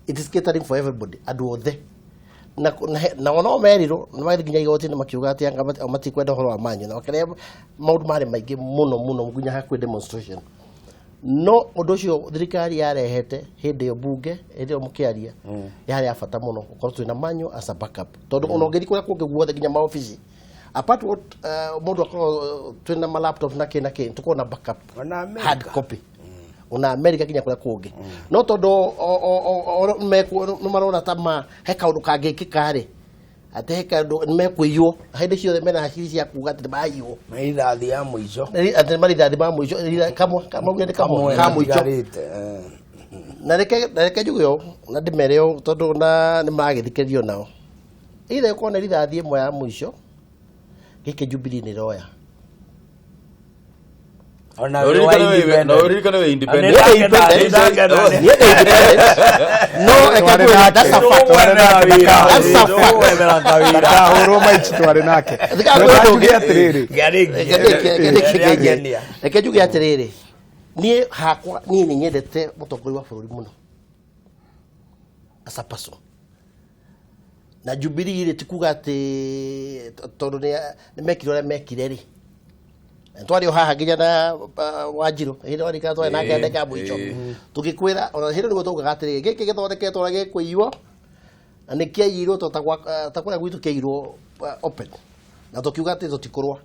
it is catering for everybody, andũ othe. Na ona merirwo nĩ magĩthiĩ nginya igoti-inĩ makiuga atĩ anga matikwenda ũhoro wa manual, na makĩrĩa maũndũ marĩ maingĩ mũno mũno nginya hakuhĩ demonstration. No ũndũ ũcio thirikari yarehete hĩndĩ ĩyo bunge, hĩndĩ ĩyo mũkĩaria, yarĩ ya bata mũno gũkorwo twĩna manual as a backup, tondũ ona ũngĩthiĩ kũrĩa kũngĩ guothe nginya maobici, apart what mũndũ akorwo twĩna ma laptop na kĩ na kĩ, tũkorwo na backup Ona America. hard copy. Ona America nginya kũrĩa kũngĩ. No tondũ nĩ marona ta ma he kaũndũ kangĩkĩka rĩ, atĩ he kaũndũ nĩmekũiywo hĩndĩ ciothe mena hakiri cia kuga atĩ nĩmaiywo. Marithathi ya mũico. Atĩ marithathi ma mũico, kamwe kamwe kamwe ka mũico. Na reke njuge ũũ na ndĩmere ũũ tondũ na nĩ maragĩthikĩrĩrio nao. Either ĩkorwo nĩ rithathi ĩmwe ya mũico gĩkĩ Jubilee nĩ ĩroya. Ona No ũririkane wĩ independent. No, that's a fact. That's a fact. Ndakahũrwo maici twarĩ nake. Njuge atĩrĩrĩ. Reke njuge atĩrĩrĩ. Niĩ hakwa niĩ nĩ nyendete mũtongoria wa bũrũri mũno. As a person. Na Jubilee rĩ ti kuga atĩ tondũ nĩ mekire ũrĩa mekire rĩ. Twari o haha nginya na Wanjiru hĩndĩ warikana twarĩ nake ndeka ya mũico tũgĩkwĩra ona hĩndĩ nĩguo twaugaga atĩrĩrĩ gĩkĩ gĩthondeketwo ũrĩa gĩkũiywo na nĩ kĩaiyirwo ta kũrĩa gwitũ kĩaiyirwo open na tũkiuga atĩ tũtikũrũa.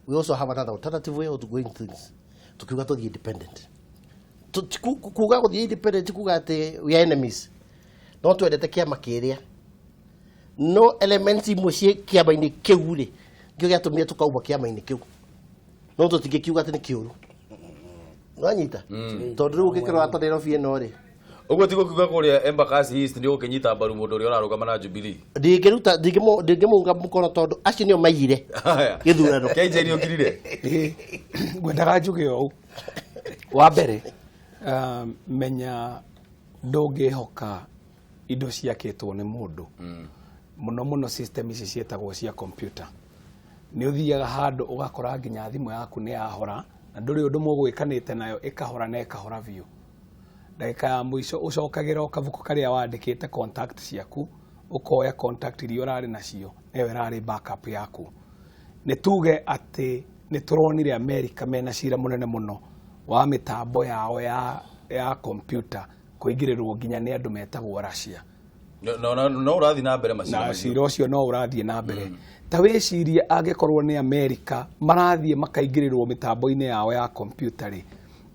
We also have another alternative way of doing things. Tukiuga tũthiĩ independent. Kuga gũthiĩ independent kuga atĩ we are enemies. No twendete kĩama kĩrĩa. No elements imwe ciĩ kĩama-inĩ kĩu rĩ nĩkĩo gĩatũmire tũkauma kĩama-inĩ kĩu. No tũtingĩkiuga atĩ nĩ kĩũru. Nĩwanyita? Tondũ rĩu ũngĩkĩrora ta Nairobi ĩno rĩ. Ũguo ti gũkiuga kũrĩa Embakasi East nĩ ũgũkĩnyita mbaru mũndũ ũrĩa ũrarũgama na Jubilee. Ndingĩruta ndingĩmũunga mũkono tondũ acio nĩo maiyire gĩthurano. KJ nĩ ũkirire? Ngwendaga njuge ũũ. Wa mbere, menya ndũngĩhoka indo ciakĩtwo nĩ mũndũ. Mũno mũno system ici ciĩtagwo cia computer. Nĩ ũthiaga handũ ũgakora nginya thimũ yaku nĩ yahora na ndũrĩ ũndũ mũgwĩkanĩte nayo ĩkahora na ĩkahora biũ. Ndagĩka ya mũico ũcokagĩra o kabuku karĩa wandĩkĩte contact ciaku, ũkoya contact iria ũrarĩ nacio nĩyo ĩrarĩ backup yaku. Nĩ tuge atĩ nĩ tũronire America mena cira mũnene mũno wa mĩtambo yao ya computer kũingĩrĩrwo nginya nĩ andũ metagwo Russia. No ũrathiĩ na mbere macira macio. Na cira ũcio no ũrathiĩ na mbere. Ta wĩcirie angĩkorwo nĩ America marathiĩ makaingĩrĩrwo mĩtambo-inĩ yao ya computer rĩ,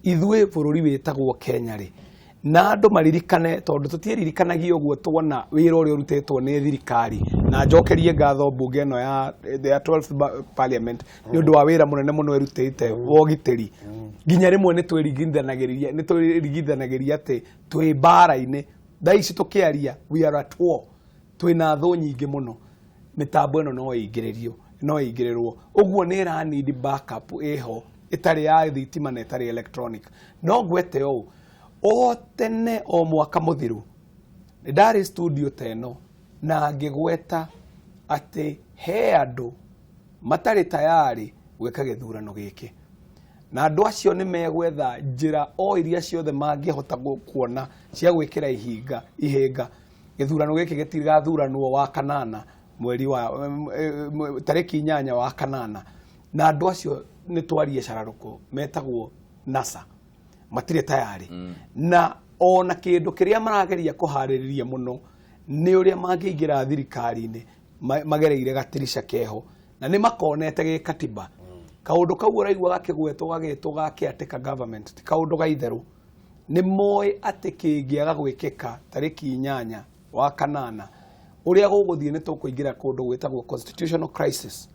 ithuĩ bũrũri wĩtagwo Kenya rĩ, na andũ maririkane tondũ tũtiririkanagia ũguo tuona wĩra ũrĩa ũrutĩtwo nĩ thirikari. Na njokerie ngatho mbunge ĩno ya 12th Parliament nĩ ũndũ wa wĩra mũnene mũno ĩrutĩte wa ũgitĩri. Nginya rĩmwe nĩ twĩringithanagĩria atĩ twĩ mbara-inĩ. Thaa ici tũkĩaria we are at war. Twĩna thũ nyingĩ mũno. Mĩtambo ĩno no ĩingĩrĩrio, no ĩingĩrĩrwo. Ũguo nĩ ĩra need backup ĩho ĩtarĩ ya thitima na ĩtarĩ electronic. No ngwete ũũ, o tene o mwaka mũthiru nĩ ndarĩ studio ta ĩno na ngĩgweta atĩ he andũ matarĩ tayari gwĩka gĩthurano gĩkĩ. Na andũ acio nĩ megwetha njĩra o iria ciothe mangĩhota kuona cia gwĩkĩra ihĩnga. Gĩthurano gĩkĩ gĩtigathuranwo wa kanana mweri wa tarĩki 8 wa kanana. Na andũ acio nĩ twarie cararũkũ metagwo NASA matirĩ tayari. Na ona kĩndũ kĩrĩa marageria kũharĩrĩria mũno nĩ ũrĩa mangĩingĩra thirikari-inĩ magereire gatirica keho na nĩ makonete gĩ katiba. Kaũndũ kau ũraigua gakĩgwetwo gagĩtwo ga caretaker government ti kaũndũ ga itherũ. Nĩ moĩ atĩ kĩngĩaga gwĩkĩka tarĩki 8 wa kanana ũrĩa gũgũthiĩ nĩ tũkũingĩra kũndũ gwĩtagwo constitutional crisis.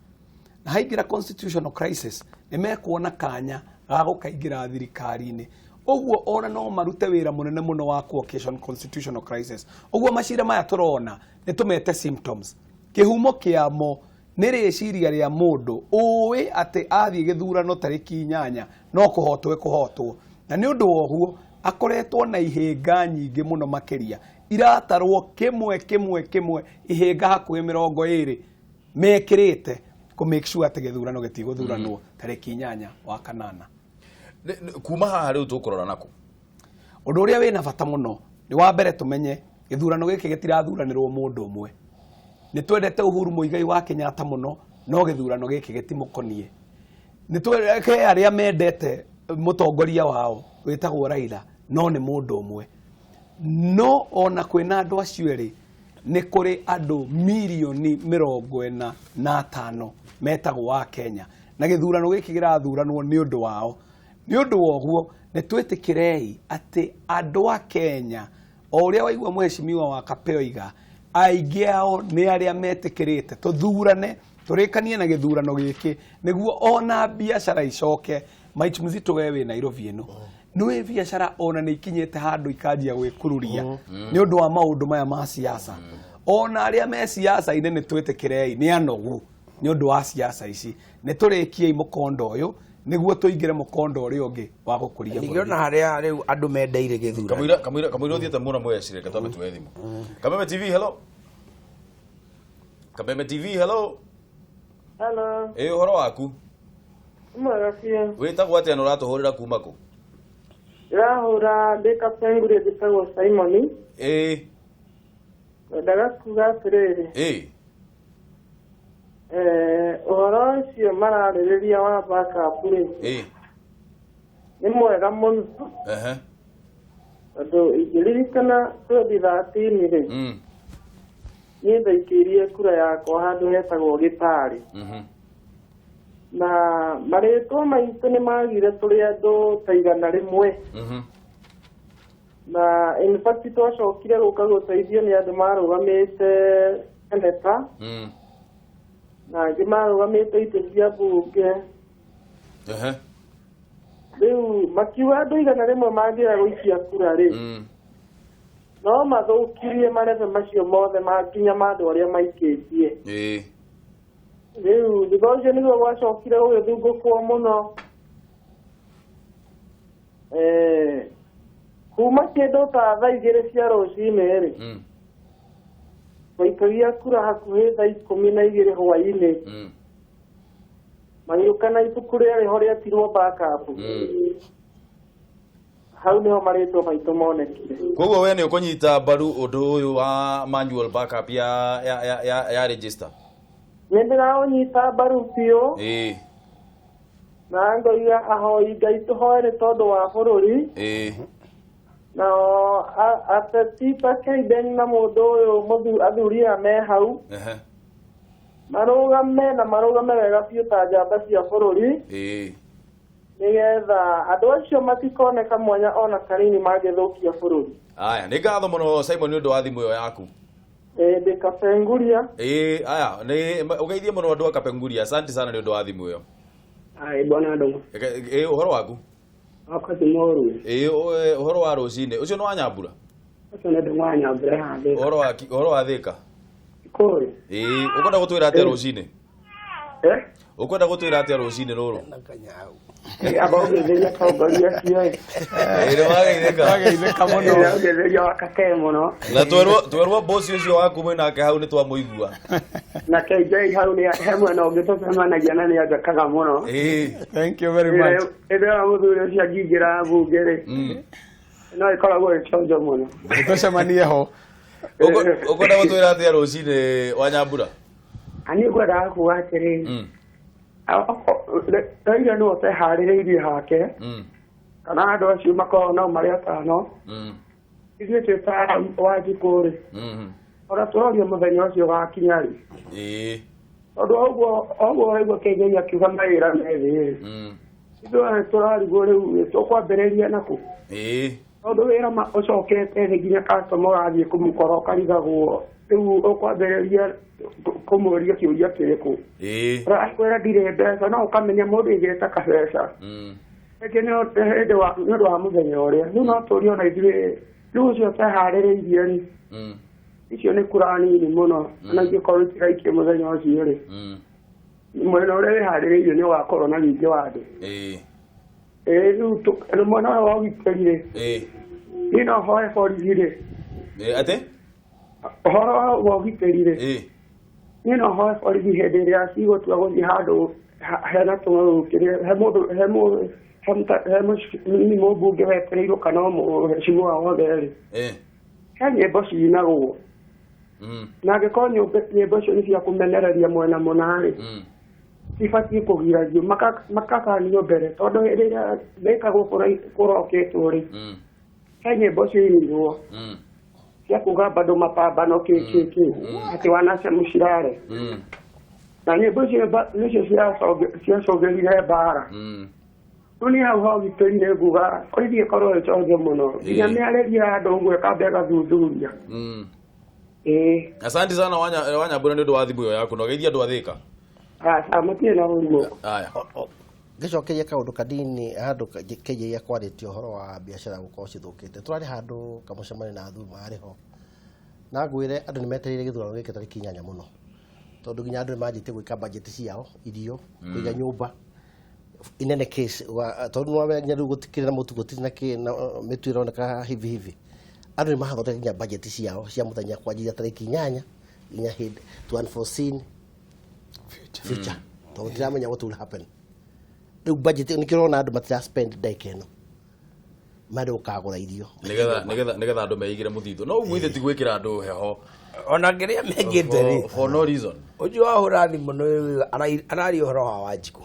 Na haingĩra constitutional crisis nĩ mekuona kanya ga gũkaingĩra thirikari-inĩ. Ũguo ona no marute wĩra mũnene mũno wa occasion constitutional crisis. Ũguo macira maya tũrona nĩ tũmete symptoms. Kĩhumo kĩamo nĩ rĩciria rĩa mũndũ ũĩ atĩ athiĩ gĩthurano tarĩki 8 no kũhotwo kũhotwo. Na nĩ ũndũ wa ũguo akoretwo na ihĩnga nyingĩ mũno makĩria iratarwo kĩmwe kĩmwe kĩmwe ihĩnga hakuhĩ 20 mekĩrĩte kũ make sure atĩ gĩthurano gĩtigũthuranwo tarĩki 8 wa kanana. Kuma haha rĩu tũkũrora nakũ? Ũndũ ũrĩa wĩna bata mũno nĩ wa mbere tũmenye gĩthurano gĩkĩ gĩtirathuranĩrwo mũndũ ũmwe. Nĩ twendete Uhuru Muigai wa Kenyatta mũno no gĩthurano gĩkĩ gĩtimũkoniĩ. Nĩ twendete arĩa mendete mũtongoria wao wĩtagwo Raila no nĩ mũndũ ũmwe. No ona kwĩna andũ acio erĩ nĩ kũrĩ andũ mirioni 45 metagwo wa Kenya na gĩthurano gĩkĩ gĩrathuranwo nĩ ũndũ wao. Nĩ ũndũ wa ũguo nĩ twĩtĩkĩrei atĩ andũ a Kenya o ũrĩa waigua mheshimiwa wa Kape oiga, aingĩ ao nĩ arĩa metĩkĩrĩte tũthurane, tũrĩkanie na gĩthurano gĩkĩ nĩguo ona biacara icoke. Mike Mzito, we wĩ Nairobi ĩno, nĩ biacara ona nĩ ikinyĩte handũ ikanjia gwĩkururia nĩ ũndũ wa maũndũ maya ma siasa. Ona arĩa me siasa-inĩ nĩ twĩtĩkĩrei nĩ anogu nĩ ũndũ wa siasa ici. Nĩ tũrĩkiei mũkondo ũyũ nĩguo tũingĩre mũkondo ũrĩa ũngĩ wa gũkũria Ningĩ ona harĩa rĩu andũ mendeire gĩthurano. Kamũira ũthiĩte mũno mwecire, reke twambe tuoe thimũ. Kameme TV, hello. Kameme TV, hello. Hello. Ĩ, ũhoro waku? Mwega biũ. Wĩtagwo atĩa na ũratũhũrĩra kuma kũ? Ndĩrahũra ndĩ Kapenguria, njĩtagwo Simon. Ngwendaga kuga atĩrĩrĩ, ũhoro ũcio mararĩrĩria wa backup rĩ, nĩ mwega mũno, tondũ ingĩririkana 2013 rĩ, niĩ ndaikĩirie kura yakwa handũ hetagwo Gĩtarĩ, na marĩtwa maitũ nĩ magire tũrĩ andũ ta 100. Na in fact twacokire gũka gũteithio nĩ andũ marũgamĩte seneta na angĩ marũgamĩte itĩ cia mbunge. Rĩu makiuga andũ 100 mangĩaga gũikia kura rĩ, no mathũkirie marebe macio mothe nginya ma andũ arĩa maikĩtie. Rĩu thutha ũcio nĩguo gwacokire gũgĩthungũkwo mũno. Kuma kĩndũ ta thaa 2 cia rũcinĩ rĩ, twaikagia kura hakuhĩ thaa 12 hwaĩ-inĩ. Magĩũka na ibuku rĩarĩ ho rĩetirwo backup. Hau nĩho marĩtwa maitũ monekire. Koguo we nĩ ũkũnyita mbaru ũndũ ũyũ wa manual backup ya register? Nĩ ndĩraũnyita mbaru biũ. Na ngoiga ahoi Ngai tũhoe nĩ tondũ wa bũrũri. Nao ateti ta Kaiden na mũndũ ũyũ athuri aya me hau, marũgame na marũgame wega biũ ta njamba cia bũrũri, nĩgetha andũ acio matikoneka mwanya ona kanini mangĩthũkia bũrũri. Aya, nĩ ngatho mũno Simon nĩ ũndũ wa thimũ ĩyo yaku. Ndĩ Kapenguria. Aya, nĩ ũgeithie mũno andũ a Kapenguria. Asante sana nĩ ũndũ wa thimũ ĩyo. Ai bwana Ndung'u. Ũhoro waku? Wakwa ti mũru. Ũhoro wa rũcinĩ. Ũcio nĩ wa Nyambura? Ũcio nĩ Ndung'u wa Nyambura haha Thĩka. Ũhoro wa Thĩka? Kũrĩ. Ũkwenda gũtwĩra atĩa rũcinĩ? Ũkwenda gũtwĩra atĩa rũcinĩ rũrũ? Amba ũgeithĩria atongoria acio ĩ. Nĩ wageithĩka. Wageithĩka mũno. Ũgeithĩria wa Katee mũno. Na twerwo bosi ũcio waku mwĩnake hau nĩ twamũigua. Na KJ hau nĩ he mwena ũngĩ tũcemanagia na nĩ anjakaga mũno. Thank you very much. Ĩndĩ wa mũthuri ũcio angĩingĩra mbunge rĩ, no ĩkoragwo ĩ chonjo mũno. Tũcemanie ho. Ũkwenda gũtwĩra atĩa rũcinĩ wa Nyambura? Niĩ ngwendaga kuga atĩrĩrĩ, Raila nĩwe ũteharĩrĩirie hake, kana andũ acio makoragwo nao marĩ atano, ithuĩ twĩ ta Wanjikũ rĩ, ona tũroria mũthenya ũcio ũgakinya rĩ. Tondũ ũguo ũraigua KJ akiuga mawĩra me thĩ rĩ, ithuĩ tũrarigwo rĩu tũkwambĩrĩria nakũ? Tondũ wĩra ũcokete thĩ nginya customer ũrathiĩ kũmũkora ũkarigagwo rĩu ũkwambĩrĩria kũmũria kĩũria kĩrĩkũ. Akwĩra ndirĩ mbeca, no ũkamenya mũndũ aigĩte kabeca. Rĩngĩ nĩ ũndũ wa mũthenya ũrĩa. Rĩu no tũrie ona ithuĩ, rĩu ũcio ũteharĩrĩirie rĩ, icio nĩ kura nini mũno, ona ingĩkorwo itiraikia mũthenya ũcio rĩ, mwena ũrĩa wĩharĩrĩirie nĩ ũgakorwo na wĩingĩ wa andũ. Rĩu mwena ũyũ wa ũgitĩri rĩ, niĩ no hoe borithi rĩ. Atĩ? Ũhoro wa ũgitĩri rĩ, niĩ no hoe borithi hĩndĩ ĩrĩa cigũtua gũthiĩ handũ hena tũng'ũrũ, he mũndũ, he mũmbunge wetereirwo kana mũheshimiwa wothe rĩ, he nyĩmbo cinagwo. Na angĩkorwo nyĩmbo icio nĩ cia kũmenereria mwena mũna rĩ, cibatiĩ kũgiragio, makakanio mbere, tondũ hĩndĩ ĩrĩa Thĩka kũrokĩtwo rĩ, he nyĩmbo ciinirwo cia kuga bado mapambano kĩ atĩ wanace mũcirare. Na nyĩmbo icio nĩcio ciacũngĩrire mbara. Rĩu niĩ hau ha ũgitĩri nĩ nguga borithi ĩkorwo ĩ chonjo mũno. Nginya mĩarĩrie ya andũ ũguo ĩkamba ĩgathuthuria. Ĩĩ. Asante sana Wanyambura nĩ ũndũ wa thimũ ĩyo yaku na ũgeithie andũ a Thĩka. Aca matirĩ na ũru gũkũ. Aya. Ngĩcokeria kaũndũ kanini handũ KJA kwarĩtie ũhoro wa biacara gũkorwo cithũkĩte. Tũrarĩ handũ kamũcemanio na athuri marĩ ho. Na ngwĩre andũ nĩ metereire gĩthurano gĩkĩ tarĩki 8 mũno. Tondũ nginya andũ nĩ manjĩtie gwĩka budget ciao, irio, kũiga nyũmba. In any case, tondũ nĩ wamenya rĩu gũtikĩrĩ na mũtu, gũtirĩ na kĩ, na mĩtu ĩroneka hivi hivi. Andũ nĩ mathondeka nginya budget ciao cia mũthenya kwanjia tarĩki 8 nginya hĩndĩ to unforeseen future. Tondũ tũtiramenya what will happen. Rĩu budget nĩkĩo ũrona andũ matira spend ndagĩka ĩno. Marĩ gũkagũra irio. Nĩgetha andũ meigĩre mũthithũ. No ũguo ithe ti gwĩkĩra andũ heho. Ona kĩrĩa mekĩte rĩ. For no reason. Ũcio wahũra thimũ nĩ araria ũhoro wa Wanjikũ.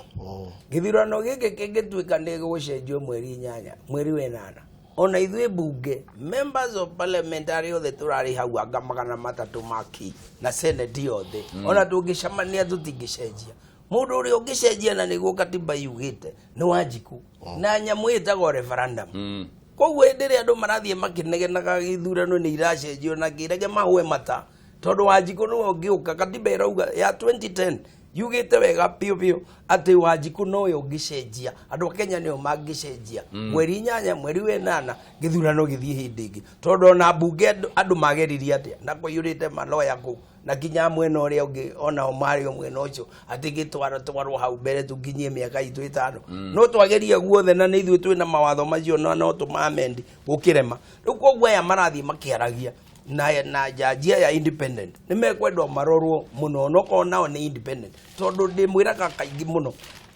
Gĩthurano gĩkĩ kĩngĩtuĩka nĩ gĩgũcenjio mweri 8, mweri wa 8. Ona ithuĩ mbunge, members of parliament arĩa othe tũrarĩ hau anga 300 maki na senate yothe. Ona tũngĩcemania tũtingĩcenjia. Mũndũ ũrĩa ũngĩcenjia na nĩguo katiba yugĩte nĩ Wanjikũ. Na nyamũ ĩtagwo referendum. Koguo hĩndĩ ĩrĩa andũ marathiĩ makĩnegenaga gĩthurano nĩ iracenjio na kĩrege mahũe mata. Tondũ Wanjikũ nĩwe ũngĩũka, katiba ĩrauga ya 2010 yugĩte wega biũ biũ atĩ Wanjikũ nowe ũngĩcenjia. Andũ a Kenya nĩo mangĩcenjia. Mweri 8, mweri wa 8 gĩthurano gĩthiĩ hĩndĩ ĩngĩ. Tondũ ona mbunge andũ mageririe atĩa na kũiyũrĩte maloya kũu na nginya mwena ũrĩa ũngĩ onao marĩ o mwena ũcio atĩ gĩtwaro twarwo hau mbere tũkinyie mĩaka itũ 5. No twagerie guothe na nĩ ithuĩ twĩna mawatho macio na no tũmamendi gũkĩrema. Rĩu koguo aya marathiĩ makĩaragia na jaji ya independent nĩ mekwendwo marorwo mũno onokorwo nao nĩ independent. Tondũ ndĩmwĩraga kaingĩ mũno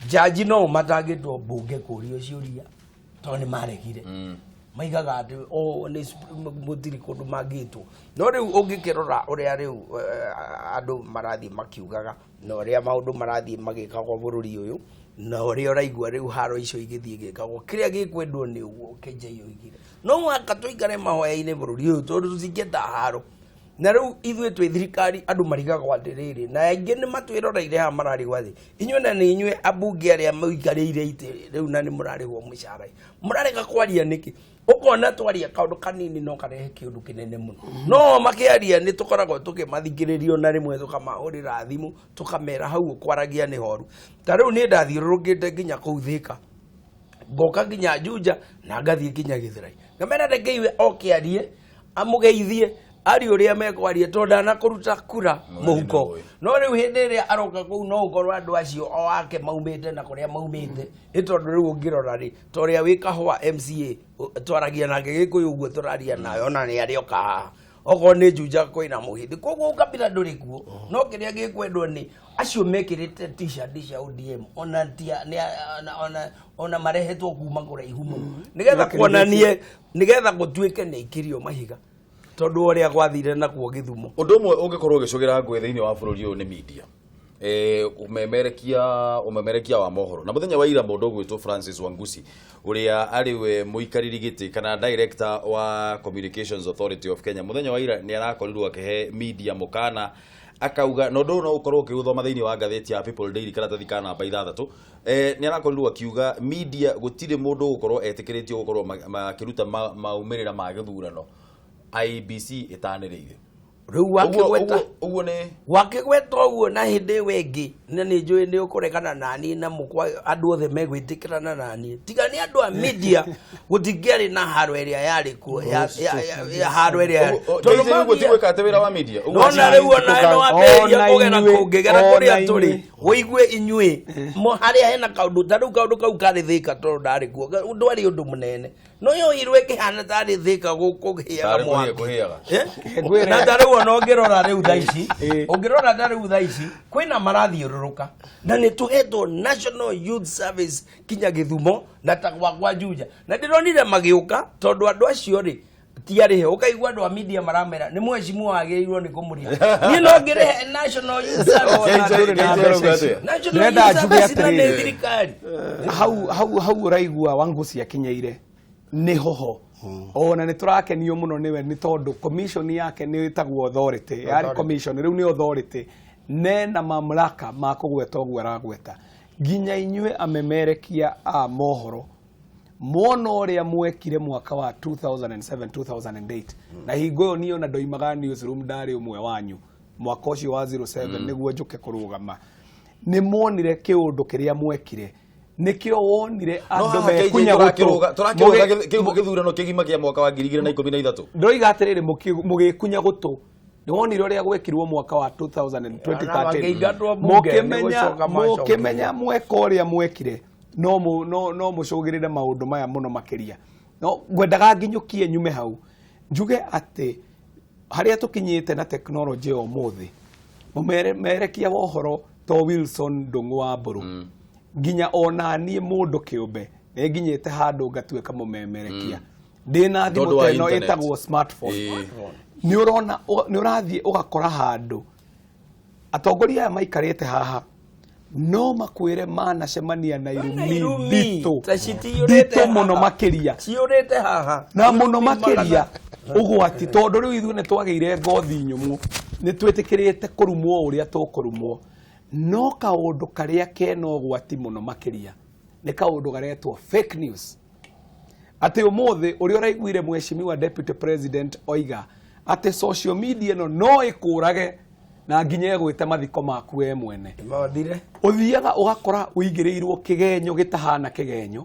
jaji no matangĩtwo mbunge kũrio ciũria tondũ nĩ maregire. Maigaga atĩ o nĩ mũtirĩ kũndũ mangĩtwo. No rĩu ũngĩkĩrora ũrĩa rĩu andũ marathiĩ makiugaga na ũrĩa maũndũ marathiĩ magĩkagwo bũrũri ũyũ na ũrĩa ũraigua rĩu haro icio igĩthiĩ igĩkagwo kĩrĩa gĩkwendwo nĩ ũguo KJ oigire. No mũhaka tũikare mahoya-inĩ bũrũri ũyũ tondũ tũtingĩenda haro. Na rĩu ithuĩ twĩ thirikari andũ marigagwo atĩrĩrĩ na aingĩ nĩ matwĩroreire haha mararigwo atĩ inyuĩ na nĩ inyuĩ ambunge arĩa mũikarĩire itĩ rĩu na nĩ mũrarĩhwo mũcara. Mũrarega kwaria nĩkĩ? Ũkona twaria kaũndũ kanini no karehe kĩũndũ kĩnene mũno. No makĩaria nĩ tũkoragwo tũkĩmathikĩrĩria na rĩmwe tũkamahũrĩra thimũ tũkamera hau ũkwaragia nĩ horu. Ta rĩu niĩ ndathiũrũrũkĩte nginya kũu Thĩka. Ngoka nginya Juja na ngathiĩ nginya Gĩthũrai. Ngamera reke iwe oke arie amũgeithie ari ũrĩa mekwaria tondũ ndanakũruta kura mũhuko. No rĩu hĩndĩ ĩrĩa aroka kũu no ũkorwo andũ acio o ake maumĩte na kũrĩa maumĩte. Nĩ tondũ rĩu ũngĩrora rĩ, ta ũrĩa wĩ Kahũa MCA twaragia nake Gĩkũyũ ũguo tũraria nawe ona nĩ arĩoka haha. Okorwo nĩ Juja kwĩna Mũhĩndĩ. Koguo ũkabira ndũrĩ kuo. No kĩrĩa gĩkwendwo nĩ acio mekĩrĩte t-shirt cia ODM ona tia ona ona marehetwo kuma kũraihu mũno. Nĩgetha kuonanie, nĩgetha gũtuĩke nĩ ikĩrio mahiga. Tondũ ũrĩa gwathire nakuo Gĩthumo. Ũndũ ũmwe ũngĩkorwo ũgĩcũgĩra ngũĩ thĩinĩ wa bũrũri ũyũ nĩ media. Ũmemerekia wa mohoro. Na mũthenya wa ira mũndũ ũgwĩtwo Francis Wangusi ũrĩa arĩ we mũikarĩri gĩtĩ kana director wa Communications Authority of Kenya. Mũthenya wa ira nĩ arakorirwo akĩhe media mũkana akauga na ũndũ ũyũ no ũkorwo ũkĩũthoma thĩinĩ wa ngathĩti ya People Daily karatathi ka namba 6. Nĩ arakorirwo akiuga media gũtirĩ mũndũ ũgũkorwo etĩkĩrĩtio gũkorwo makĩruta maumĩrĩra ma gĩthurano IEBC ĩtanĩrĩire. Rĩu wakĩgweta ũguo nĩ wakĩgweta ũguo na hĩndĩ ĩyo ĩngĩ na nĩ njũĩ nĩ ũkũregana naniĩ na mũkwa andũ othe megwĩtĩkĩrana naniĩ. Tiga nĩ andũ a media gũtingĩarĩ na haro ĩrĩa yarĩ kuo ya haro ĩrĩa yarĩ. Tondũ ũguo ti gwĩka atĩ wĩra wa media. Nona rĩu ona no ambĩrĩria kũgera kũngĩgera kũrĩa tũrĩ ũigue inyuĩ harĩa hena kaũndũ ta rĩu kaũndũ kau karĩ Thĩka tondũ ndarĩ kuo ndwarĩ ũndũ mũnene. No yo irwe kĩhana tarĩ Thĩka gũkũhĩaga mwaki. Na ta rĩu ona ũngĩrora rĩu thaa ici, ũngĩrora ta rĩu thaa ici kwĩna marathiũrũrũka na nĩ tũhetwo National Youth Service kinya Gĩthumo na ta gwakwa Juja. Na ndĩronire magĩũka tondũ andũ acio rĩ ti arĩhe. Ũkaigua andũ a media maramera nĩ mheshimiwa wagĩrĩirwo nĩ kũmũrĩha. Niĩ no ngĩrĩhe National Youth Service. National Youth Service na nĩ thirikari. Hau ũraigua Wangusi akinyeire nĩ hoho. Ona nĩ tũrakenio mũno nĩwe nĩ tondũ commission yake nĩ ĩtagwo authority. Yarĩ commission rĩu nĩ authority. Nena mamlaka ma kũgweta ũguo aragweta. Nginya inyuĩ amemerekia a mohoro mwona ũrĩa mwekire mwaka wa 2007 2008 na hingo ĩyo niĩ ona ndoimaga newsroom, ndarĩ ũmwe wanyu mwaka ũcio wa 07 nĩguo njũke kũrũgama. Nĩ mwonire kĩũndũ kĩrĩa mwekire, nĩkĩo wonire andũ mekunya gũtũ. Tũrakĩrũga gĩthurano kĩgima kĩa mwaka wa 2013. Ndoiga atĩrĩrĩ, mũgĩkunya gũtũ nĩ wonire ũrĩa gwekirwo mwaka wa 2013, mũkĩmenya mweka ũrĩa mwekire no mũcũgĩrĩre maũndũ maya mũno makĩria. No ngwendaga nginyũkie nyume hau njuge atĩ harĩa tũkinyĩte na tekinoronjĩ ya ũmũthĩ, mũmerekia wa ũhoro to Wilson Ndung'u wa Mbũrũ, nginya ona niĩ mũndũ kĩũmbe nĩ nginyĩte handũ ngatuĩka mũmemerekia. Ndĩna thimũ ta ĩno ĩtagwo smartphone. Nĩ ũrona, nĩ ũrathiĩ ũgakora handũ atongoria aya maikarĩte haha no makwĩre manacemania na irumi nditũ nditũ mũno makĩria, ciũrĩte haha na mũno makĩria ũgwati, tondũ rĩu ithuĩ nĩ twagĩire ngothi nyũmũ, nĩ twĩtĩkĩrĩte kũrumwo ũrĩa tũkũrumwo. No kaũndũ karĩa kena ũgwati mũno makĩria nĩ kaũndũ garetwo fake news. Atĩ ũmũthĩ ũrĩa ũraiguire mheshimiwa deputy president oiga atĩ social media ĩno no ĩkũrage na nginya ĩgwĩte mathiko maku we mwene. Ũthiaga ũgakora ũigĩrĩirwo kĩgenyo gĩtahana kĩgenyo,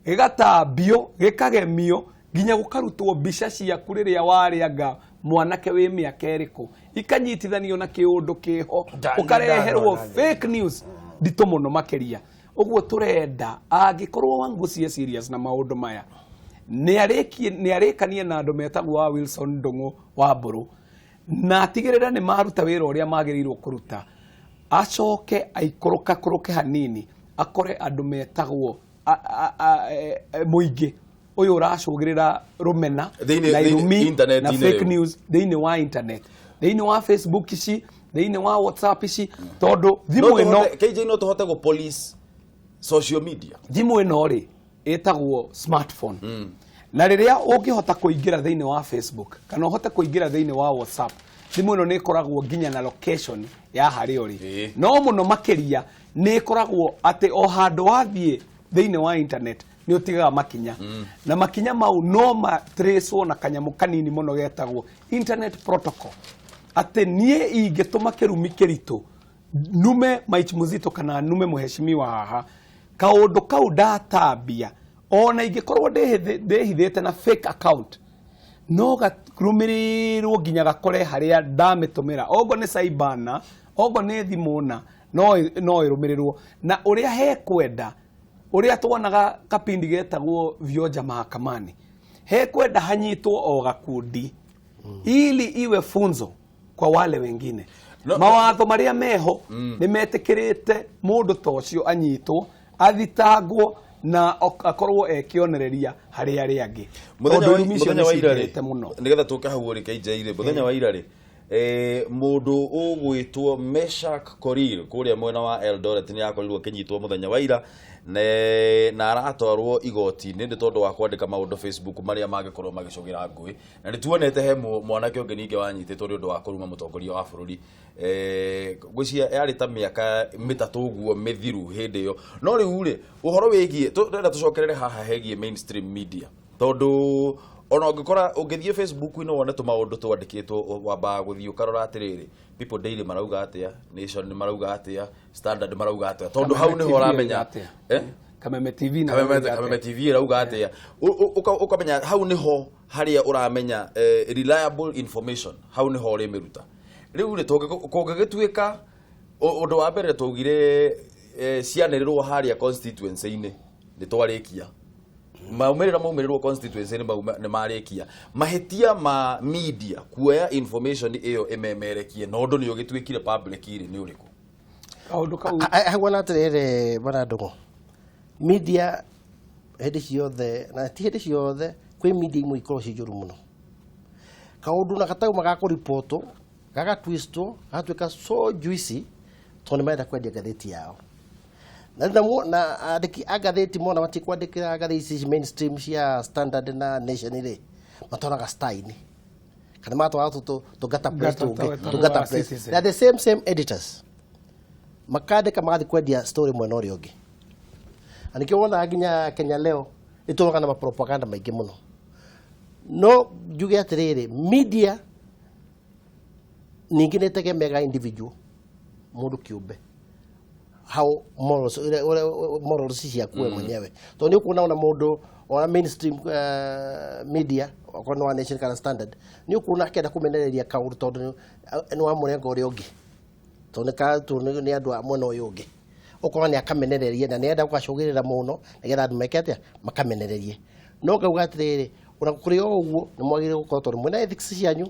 gĩgatambio, gĩkagemio, nginya gũkarutwo mbica ciaku rĩrĩa warĩanga mwanake wĩ mĩaka ĩrĩkũ, ikanyitithanio na kĩũndũ kĩho, ũkareherwo fake news nditũ mũno makĩria. Ũguo tũrenda angĩkorwo Wangusi serious na maũndũ maya, nĩ arĩkanie na andũ metagwo wa Wilson Ndung'u wa Mbũrũ, na atigĩrĩre nĩ maruta wĩra ũrĩa magĩrĩirwo kũruta, acoke aikũrũka kũrũke hanini akore andũ metagwo mũingĩ ũyũ ũracũgĩrĩra rũmena na irumi na fake news thĩinĩ wa internet, thĩinĩ wa Facebook ici, thĩinĩ wa WhatsApp ici, tondũ thimũ ĩno KJ no tũhote gũ police social media. Thimũ ĩno rĩ ĩtagwo smartphone. Na rĩrĩa ũngĩhota kũingĩra thĩinĩ wa Facebook kana ũhote kũingĩra thĩinĩ wa WhatsApp, thimũ ĩno nĩ ĩkoragwo nginya na location ya harĩa ũrĩ. No mũno makĩria nĩ ĩkoragwo atĩ o handũ wathiĩ thĩinĩ wa internet nĩ ũtigaga makinya. Na makinya mau no matracewo na kanyamũ kanini mũno getagwo internet protocol. Atĩ niĩ ingĩtũma kĩrumi kĩritũ nume Mike Muzito kana nume mheshimiwa haha, kaũndũ kau ndatambia ona ingĩkorwo ndĩhithĩte na fake account no gakrumĩrĩrwo nginya gakore harĩa ndamĩtũmĩra, ogo nĩ cyber, ogo nĩ thimũ na no ĩrũmĩrĩrwo. Na ũrĩa hekwenda, ũrĩa tuonaga kapindi getagwo Vioja Mahakamani, hekwenda hanyitwo o gakundi ili iwe funzo kwa wale wengine. Mawatho marĩa meho nĩ metĩkĩrĩte mũndũ ta ũcio anyitwo, athitangwo na akorwo ekĩonereria harĩ arĩa angĩ. Mũthenya wa ira rĩ, nĩgetha tũke hau ũrĩ KJ rĩ, mũthenya wa ira rĩ, mũndũ ũgwĩtwo Meshak Korir kũrĩa mwena wa Eldoret nĩ akorirwo akĩnyitwo mũthenya wa ira na aratwarwo igoti-inĩ nĩ tondũ wa kwandĩka maũndũ Facebook marĩa mangĩkorwo magĩcũgĩra ngũĩ. Na nĩ tuonete he mwanake ũngĩ ningĩ wanyitĩtwo nĩ ũndũ wa kũruma mũtongoria wa bũrũri, ngwĩciria yarĩ ta mĩaka mĩtatũ ũguo mĩthiru hĩndĩ ĩyo. No rĩu rĩ, ũhoro wĩgiĩ tũrenda tũcokerere haha hegiĩ mainstream media, tondũ ona ũngĩkora ũngĩthiĩ Facebook-inĩ wone tũmaũndũ twandĩkĩtwo, wambaga gũthiĩ ũkarora atĩrĩrĩ, People Daily marauga atĩa, Nation marauga atĩa, Standard marauga atĩa, tondũ hau nĩho ũramenya Kameme TV na Kameme TV ĩrauga atĩa, ũkamenya hau nĩho harĩa ũramenya reliable information, hau nĩho ũrĩmĩruta. Rĩu rĩ, kũngĩgĩtuĩka ũndũ wa mbere twaugire cianĩrĩrwo harĩa constituency-inĩ nĩ twarĩkia, maumĩrĩra maumĩrĩrwo constituency nĩ marĩkia, mahĩtia ma media kuoya information ĩyo ĩmemerekie na ũndũ nĩ ũgĩtuĩkire public rĩ nĩ ũrĩkũ? Kaũndũ kau hau atĩrĩrĩ, bwana Ndung'u, media hĩndĩ ciothe na ti hĩndĩ ciothe kwĩ media imwe ikoragwo ciĩ njũru mũno. Kaũndũ na gatauma gakũripotwo gagatwistwo gagatuĩka so juicy tondũ nĩ marenda kwendia ngathĩti yao. Na andĩki a ngathĩti mona matikwandĩkĩra ngathĩti ici mainstream cia Standard na Nation rĩ, matwaraga Star-inĩ kana matwaraga tũngata press tũngĩ, tũngata press. They are the same editors. Makandĩka magathiĩ kwendia story mwena ũrĩa ũngĩ. Na nĩkĩo wonaga nginya Kenya Leo ĩtũraga na mapropaganda maingĩ mũno. No njuge atĩrĩrĩ, media ningĩ nĩ ĩtegemeaga individual, mũndũ kĩũmbe, how morals, morals ciaku we mwenyewe, tondũ nĩ ũkuona ona mũndũ ona mainstream media, okorwo nĩ wa Nation kana Standard, nĩ ũkuona akĩenda kũmenereria kaũndũ tondũ nĩ wa mũrengo ũrĩa ũngĩ, tondũ nĩ andũ a mwena ũyũ ũngĩ, ũkona nĩ akamenereria na nĩ enda gũgacũgĩrĩra mũno nĩgetha andũ meke atĩa, makamenererie. No ngauga atĩrĩrĩ, ona kũrĩ o ũguo nĩ mwagĩrĩire gũkorwo, tondũ mwĩna ethics cianyu,